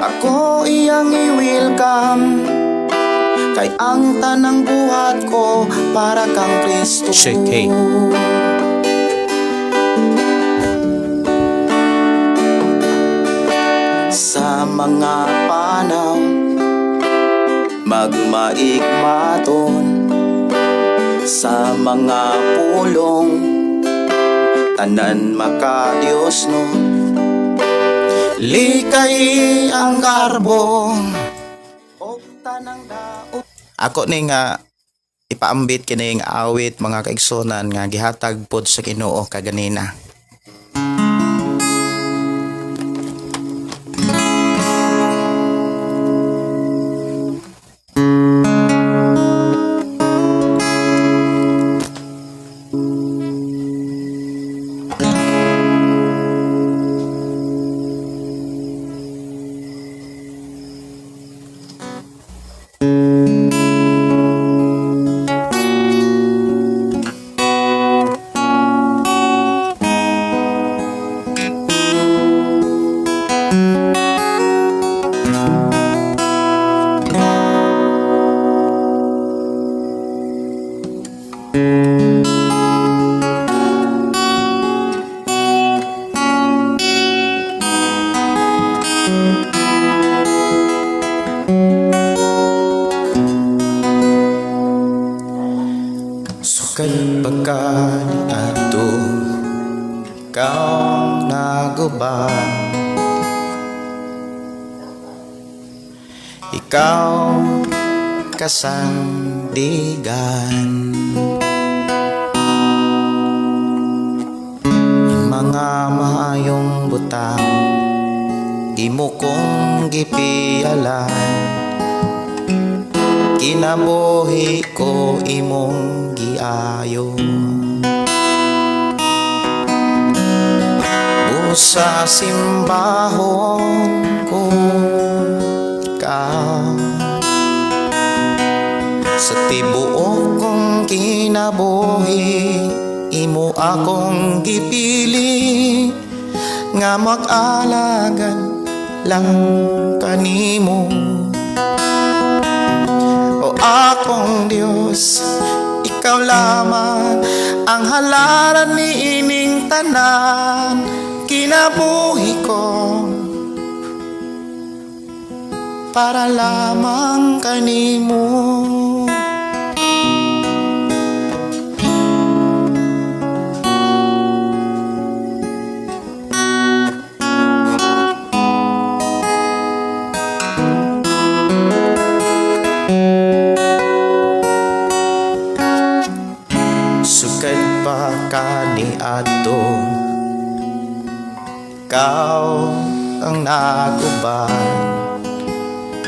ako iyang i-welcome, kay ang tanang buhat ko para kang Kristo. Check, hey. Sa mga panaw, magmaigmaton. Sa mga pulong, tanan maka-Diyos no. Likay ang karbong og tanang daot. Ako ni nga ipaambit kini nga awit, mga kaigsunan, nga gihatag pod sa Ginoo kaganina. Sukad pa kaniadto, ikaw naguban. Ikaw kasandigan. Mga maayong butang, imo kong gipialan. Kinabuhi ko imong giayo. Busa simbahon ko ikaw. Sa tibuok kong kinabuhi, imo akong gipili nga mag-alagad lang kanimo. O akong Diyos, ikaw lamang ang halaran ni ining tanan. Kinabuhi ko para lamang kanimo. Sukad pa kaniadto, ikaw ang naguban.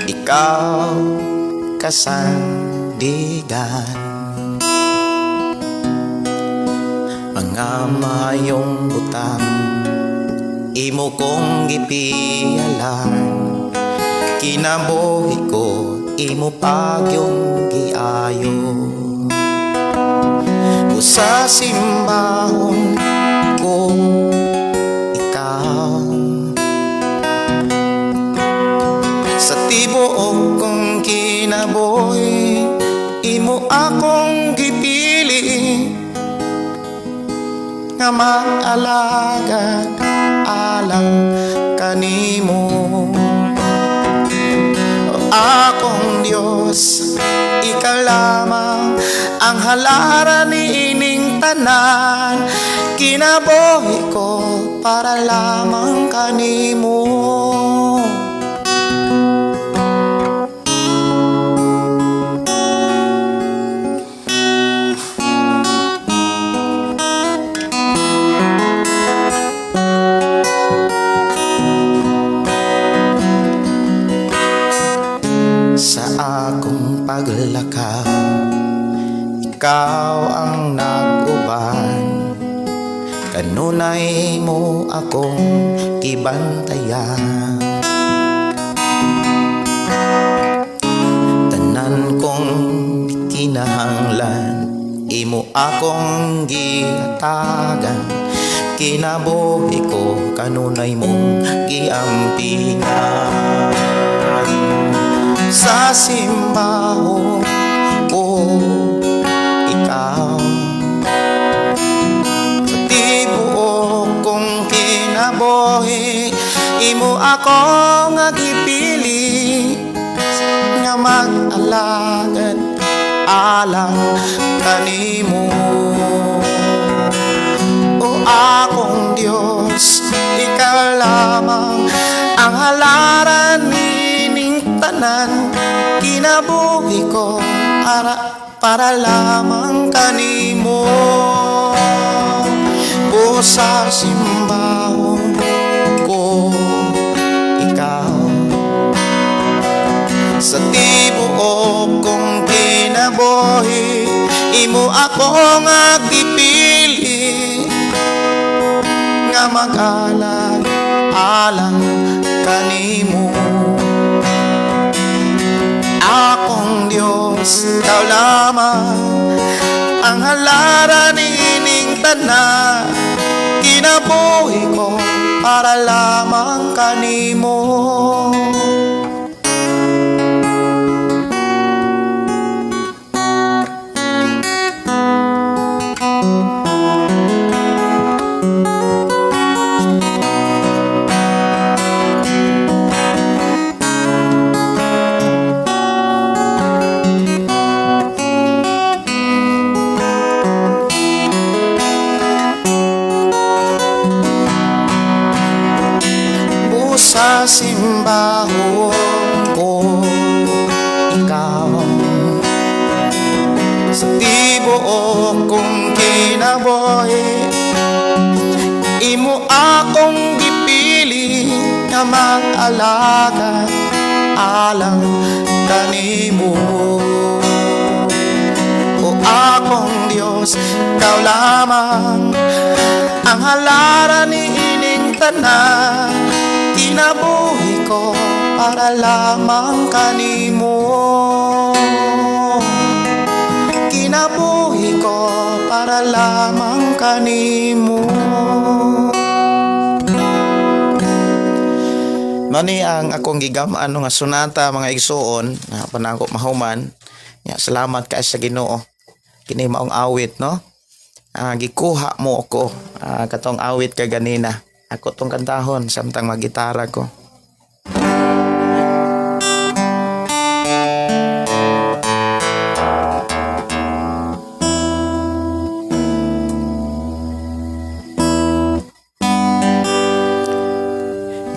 Ikaw kasandigan. Mga mayong butang, imo kong gipialan. Kinabuhi ko imo pagyong giayo. Sa simbahon ko, ikaw. Sa tibuok kong kinabuhi, imo akong gipili nga mag-alagad alang kanimo. O akong Diyos, ikaw lamang ang halaran niining tanan. Kinabuhi ko para lamang kanimo. Sa akong paglakaw, ikaw ang nag-uban. Kanunay mo akong gibantayan. Tanan kong kinahanglan, imo akong gihatagan. Kinabuhi ko, kanunay mong giampingan. Sa simbahon ko, ikaw. Sa tibuok kong kinabuhi, imo ako nga gipili nga mag-alagad alang kanimo. O akong Diyos, ikaw lamang ang halaran nining tanan. Kinabuhi ko para lamang kanimo. O sa simbahon ko, ikaw. Sa tibuok kong kinabuhi, imo ako nga gipili nga mag-alagad alang kanimo. Akong Diyos, ikaw lamang ang halaran niining tanan. Kinabuhi ko para lamang kanimo. Sa simbahon ko, ikaw. Sa tibuok kong kinabuhi, imo akong gipili nga mag-alagad alang kanimo. O akong Diyos, ikaw lamang ang halaran niining tanan. Kinabuhi ko para lamang kanimo. Kinabuhi ko para lamang kanimo. Mani ang akong gigam-an nga sonata, mga igsuon, na panangko mahuman. Ya, salamat kay sa Ginoo. Kini maong awit, no? Gikuha mo ako katong awit ka ganina. Ako tong kantahon samtang magitara ko.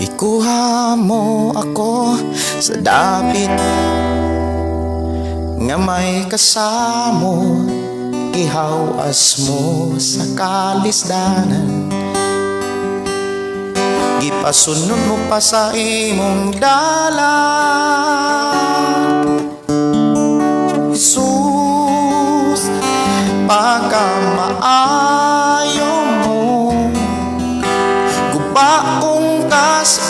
Gikuha mo ako sa dapit nga may kasamo, gihawas mo sa kalisdanan. Gipasunod mo pa sa imong dalan. Jesus, pagkamaayo mo, guba kong kas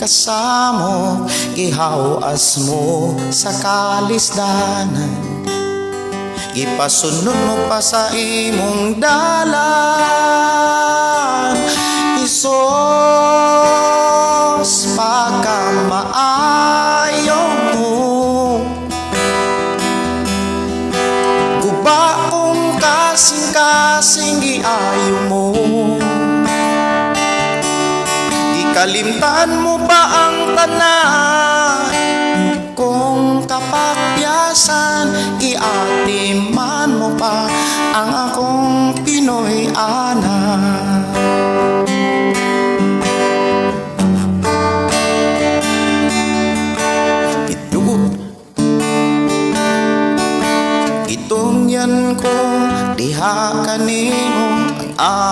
kasamok, gihawas mo sa kalisdanan, gipasunod mo pa sa imong dalan. Hesus, pagkamaayo mo, guba kong kasing-kasing, giayo mo. Gikalimtan mo pa ang tanan kong kapakyasan, giatiman mo pa ang akong Pinoy anak. Gitugot Gitungyan ko diha kanimo ang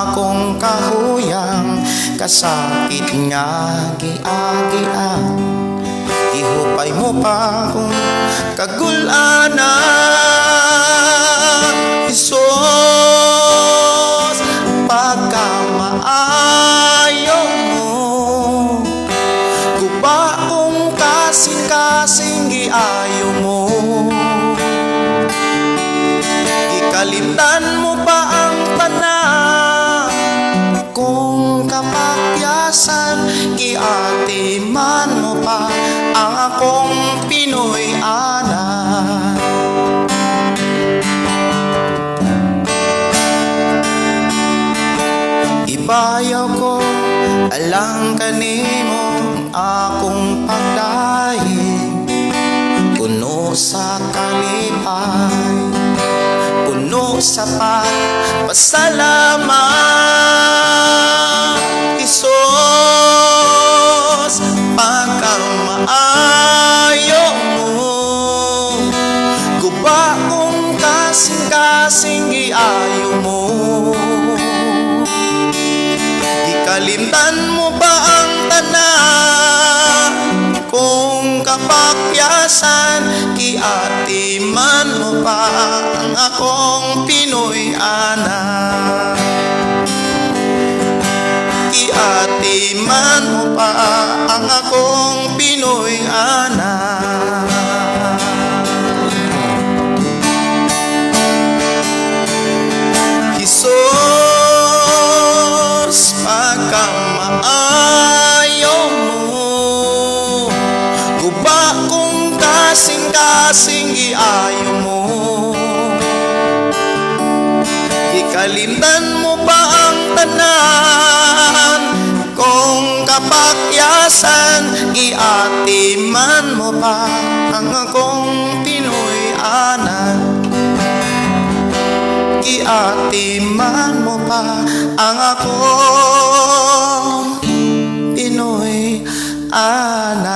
akong kahuyang, kasakit nga giagian, gihupay mo pa kung kagulanan. Hesus, pagkamaayo mo, guba kong kasing-kasing, giayo mo. Gikalimtan mo pa ang tanan kong kapakyasan, giatiman mo pa ang akong Pinoy anak. Ibayaw ko alang kanimo ang akong pagdahig, puno sa kalipay, puno sa pagpasalamat. Hesus, pagkamaayo mo, guba kong kasing-kasing, giayo mo. Gikalimtan mo ba ang tanan kong kapakyasan, giatiman mo pa ang akong Pinoy anak. Giatiman mo pa ang akong Pinoy anak. Hesus, pagkamaayo mo, guba kong kasing-kasing, giayo mo. Gikalimtan mo pa ang tanan kong kapakyasan, giatiman mo pa ang akong Pinoy anak. Giatiman mo pa ang akong Pinoy anak.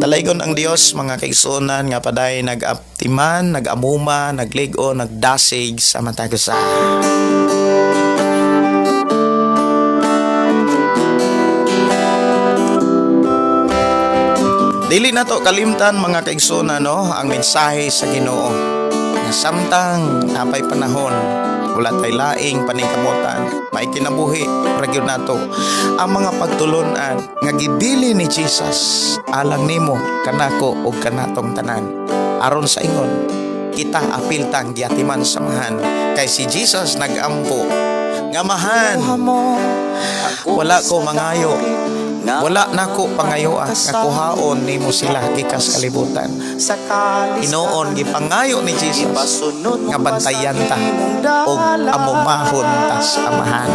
Dalaygon ang Dios, mga kaigsuonan, nga paday nag-aptiman, nag-amuma, naglig-on, nagdasig sa matag usa. Dili na to kalimtan, mga kaigsuonan, no, ang mensahe sa Ginoo. Nga samtang napay panahon, wala tay laing paningkamutan, may kinabuhi ra gyud nato ang mga pagtulunan nga gibili ni Jesus alang nimo, kanako ug kanatong tanan. Aron sa ingon, kita apil tang giatiman sa Amahan, kay si Jesus nagampo nga, "Amahan, wala ko mangayo, wala nako pangayoa nga kuhaon nimo sila gikas kalibutan." Hinuon gipangayo ni Jesus nga bantayan ta og amumahon ta sa Amahan.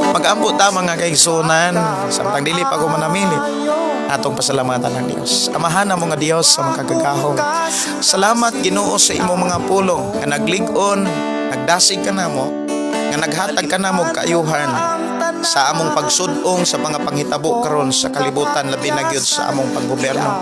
Mag-ampo ta, mga kaigsuonan, samtang dili pa ko manamilit. Atong pasalamatan ang Dios. Amahan namo nga Dios sa makagagahom. Salamat, Ginoo, sa imong mga pulong nga naglig-on, nagdasig kanamo, nga naghatag kanamo kaayuhan sa among pagsud-ong sa mga panghitabo karon sa kalibutan, labi na gyud sa among panggobyerno.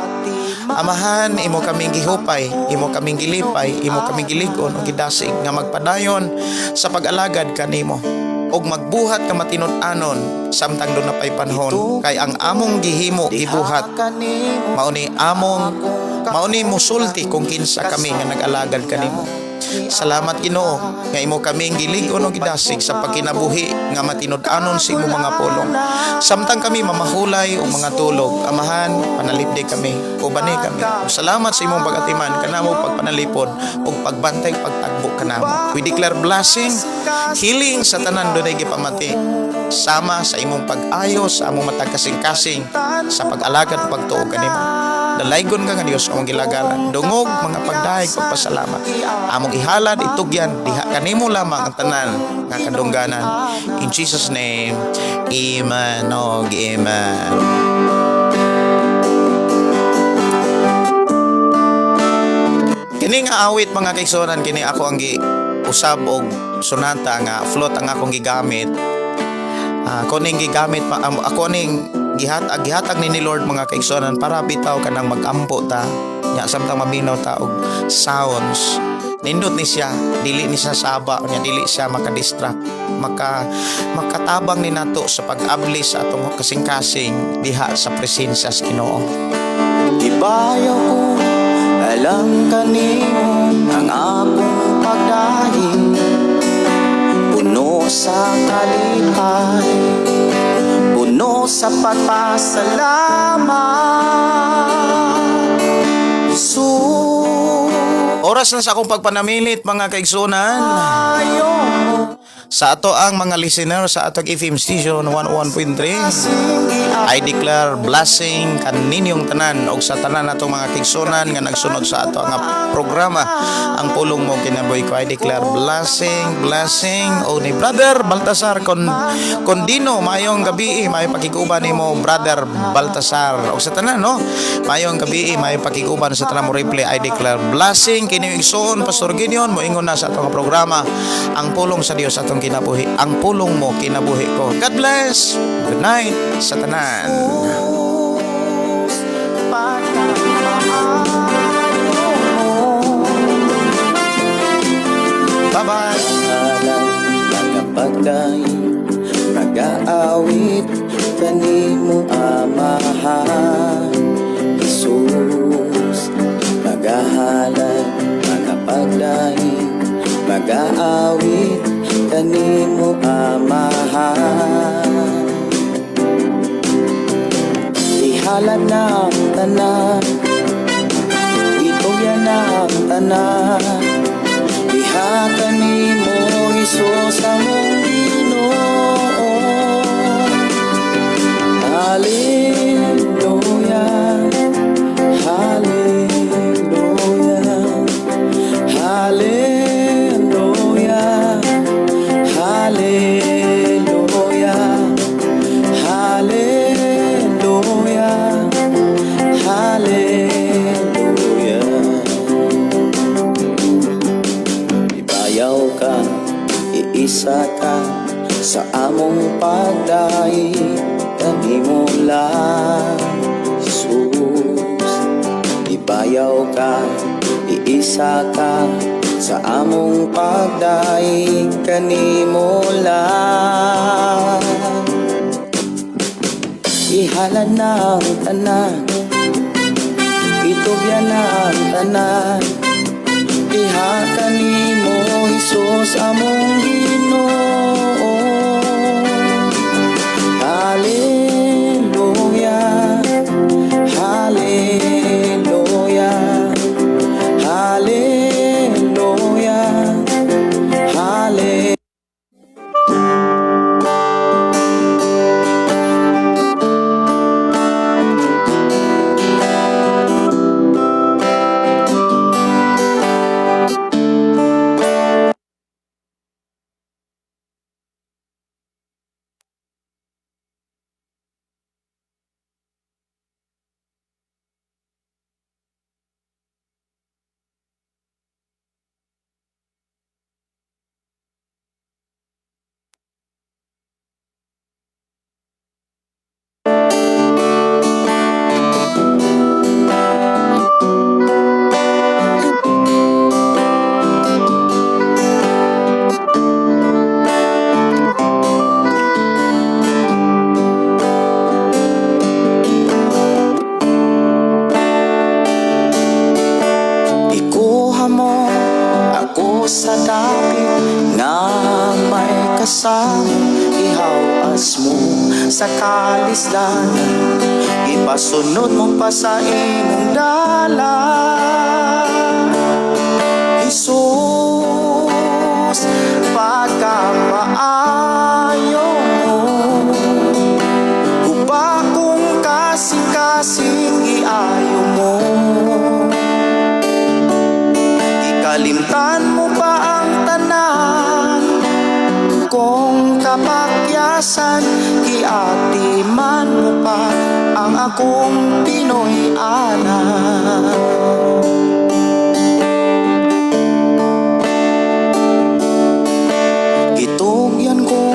Amahan, imo kaming gihupay, imo kaming gilipay, imo kaming gilig-on ug gidasig nga magpadayon sa pag-alagad kanimo ug magbuhat ka matinud-anon samtang duna pay panahon, kay ang among gihimo, gibuhat, mao ni among mao ni musulti kung kinsa kami nga nag-alagad kanimo. Salamat, Ginoo, nga imo kaming gilig-on og gidasig sa pagkinabuhi nga matinud-anon sa imong mga pulong. Samtang kami mamahulay og mga tulog, Amahan, panalipdi kami, ubani kami. Ug salamat sa imong pag-atiman kanamo, pagpanalipod ug pagbantay, pagtagbo kanamo. We declare blessing, healing sa tanan dunay gipamati sama sa imong pag-ayo sa among matag kasing-kasing sa pag-alagad ug pagtuo kanimo. Dalaygon ka nga Dios among gilagaran. Dungog mga pagdayeg, pagpasalamat. Among ihalad, itugyan diha kanimo lamang ang tanan nga kadungganan. In Jesus' name. Amen. Og amen. Kini nga awit, mga kaigsuonan, kini ako ang gi usab og sonata nga flute ang akong gigamit. Ako ning gigamit pa, ako ning gihatag ni Lord, mga kaigsuonan, para bitaw kanang magampo ta nya samtang maminaw ta og sounds. Nindot ni siya, dili ni siya saba nya, dili siya maka-distract, makatabang ni nato sa pag-abli sa atong kasing-kasing diha sa presensya sa Ginoo. Ibayaw ko alang kanimo ang akong pagdayeg, puno sa kalipay, puno sa pagpasalamat, Jesus. Oras na sa akong pagpanamilit, mga kaigsunan. Ayo mo. Sa ato ang mga listener sa atong FM station 101.3, I declare blessing kaninyong tanan og sa tanan natong mga kaigsunan nga nagsunod sa ato nga programa, Ang Pulong Mo Kinabuhi Ko. I declare blessing, blessing o ni Brother Baltasar Condino, maayong gabi, maayong pakiguban nimo, Brother Baltasar, og sa tanan, no, maayong gabi, maayong pakiguban sa tanan mo replay. I declare blessing kini igsoon Pastor Gideon moingon na sa atong programa, Ang Pulong sa Dios atong kinabuhi, Ang Pulong Mo Kinabuhi Ko. God bless, good night sa tanan. Pagkamaayo mo. Bye bye. Halad mga pagdayeg, nagaawit kanimo, Amahan Jesus. Magahalad mga pagdayeg, magaawit kanimo, Amahan. Ihalad na ang tanan, itugyan na ang tanan diha kanimo, Hesus among Ginoo. Hallelujah, Hallelujah, Hallelujah, Hallelujah, Hallelujah, Hallelujah. Ibayaw ka, iisa ka sa among pagdayeg kanimo lang, Jesus. Ibayaw ka, iisa ka sa among pagdayeg kanimo lang. Ihalad na ang tanan, itugyan na ang tanan diha kanimo, Hesus among Ginoo. Hallelujah, Hallelujah, Hallelujah, Hallelujah. Sa kalisdan, ipasunod mo pa sa imong dalan. Jesus, pagkamaayo mo, guba kong kasing-kasing iayo mo. Ikalimtan mo pa ang tanan kong kapakyasan, giatiman mo pa ang akong Pinoy anak. Gitugyan ko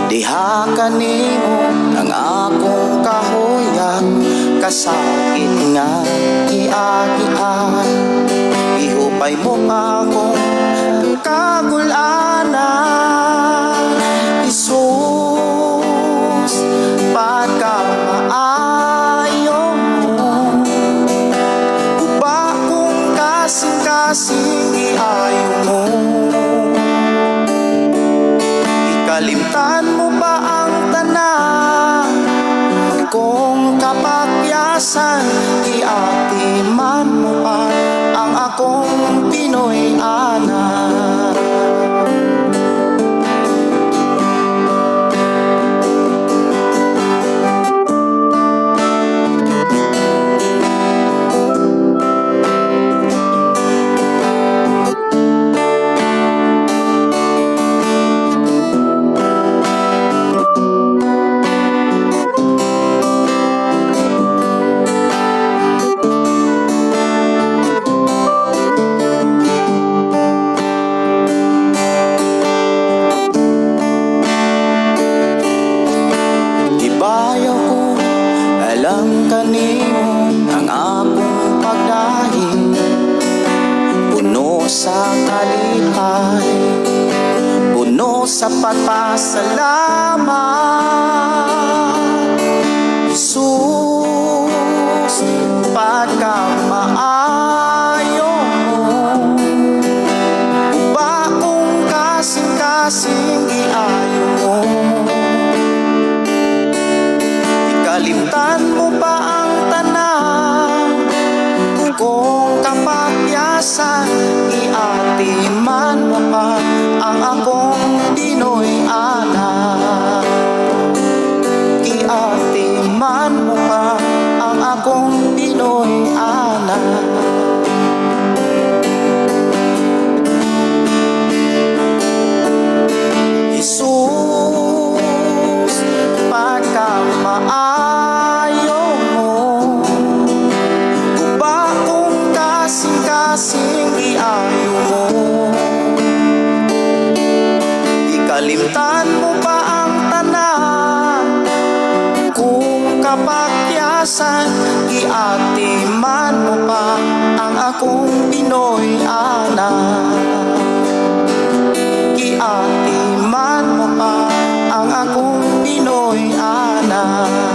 diha kanimo ang akong kahuyan, kasakit nga giagian, ihupay mo pa akong kagulanan. Jesus, pagkamaayo mo, guba kong kasing-kasing iayo mo. Ikalimtan mo ba ang tanan kong kapakyasan, iatiman mo pa ang akong Pinoy anak. Ibayaw ko alang kanimo ang akong pagdahi, puno sa kalipay, puno sa pagpasalamat. Jesus, pagkamaayo mo, guba kong kasing-kasing iayo mo. Ikalimtan mo pa ang tanan kong kapakyasan, iatiman mo pa ang akong Pinoy anak. Iatiman mo pa ang akong Pinoy anak. Jesus, pagkamaayo mo, guba kong kasing-kasing iayo mo. Ikalimtan mo pa ang tanan kung kapakyasan, iatiman mo pa ang akong Pinoy anak. Giatiman mo pa ang akong Pinoy anak.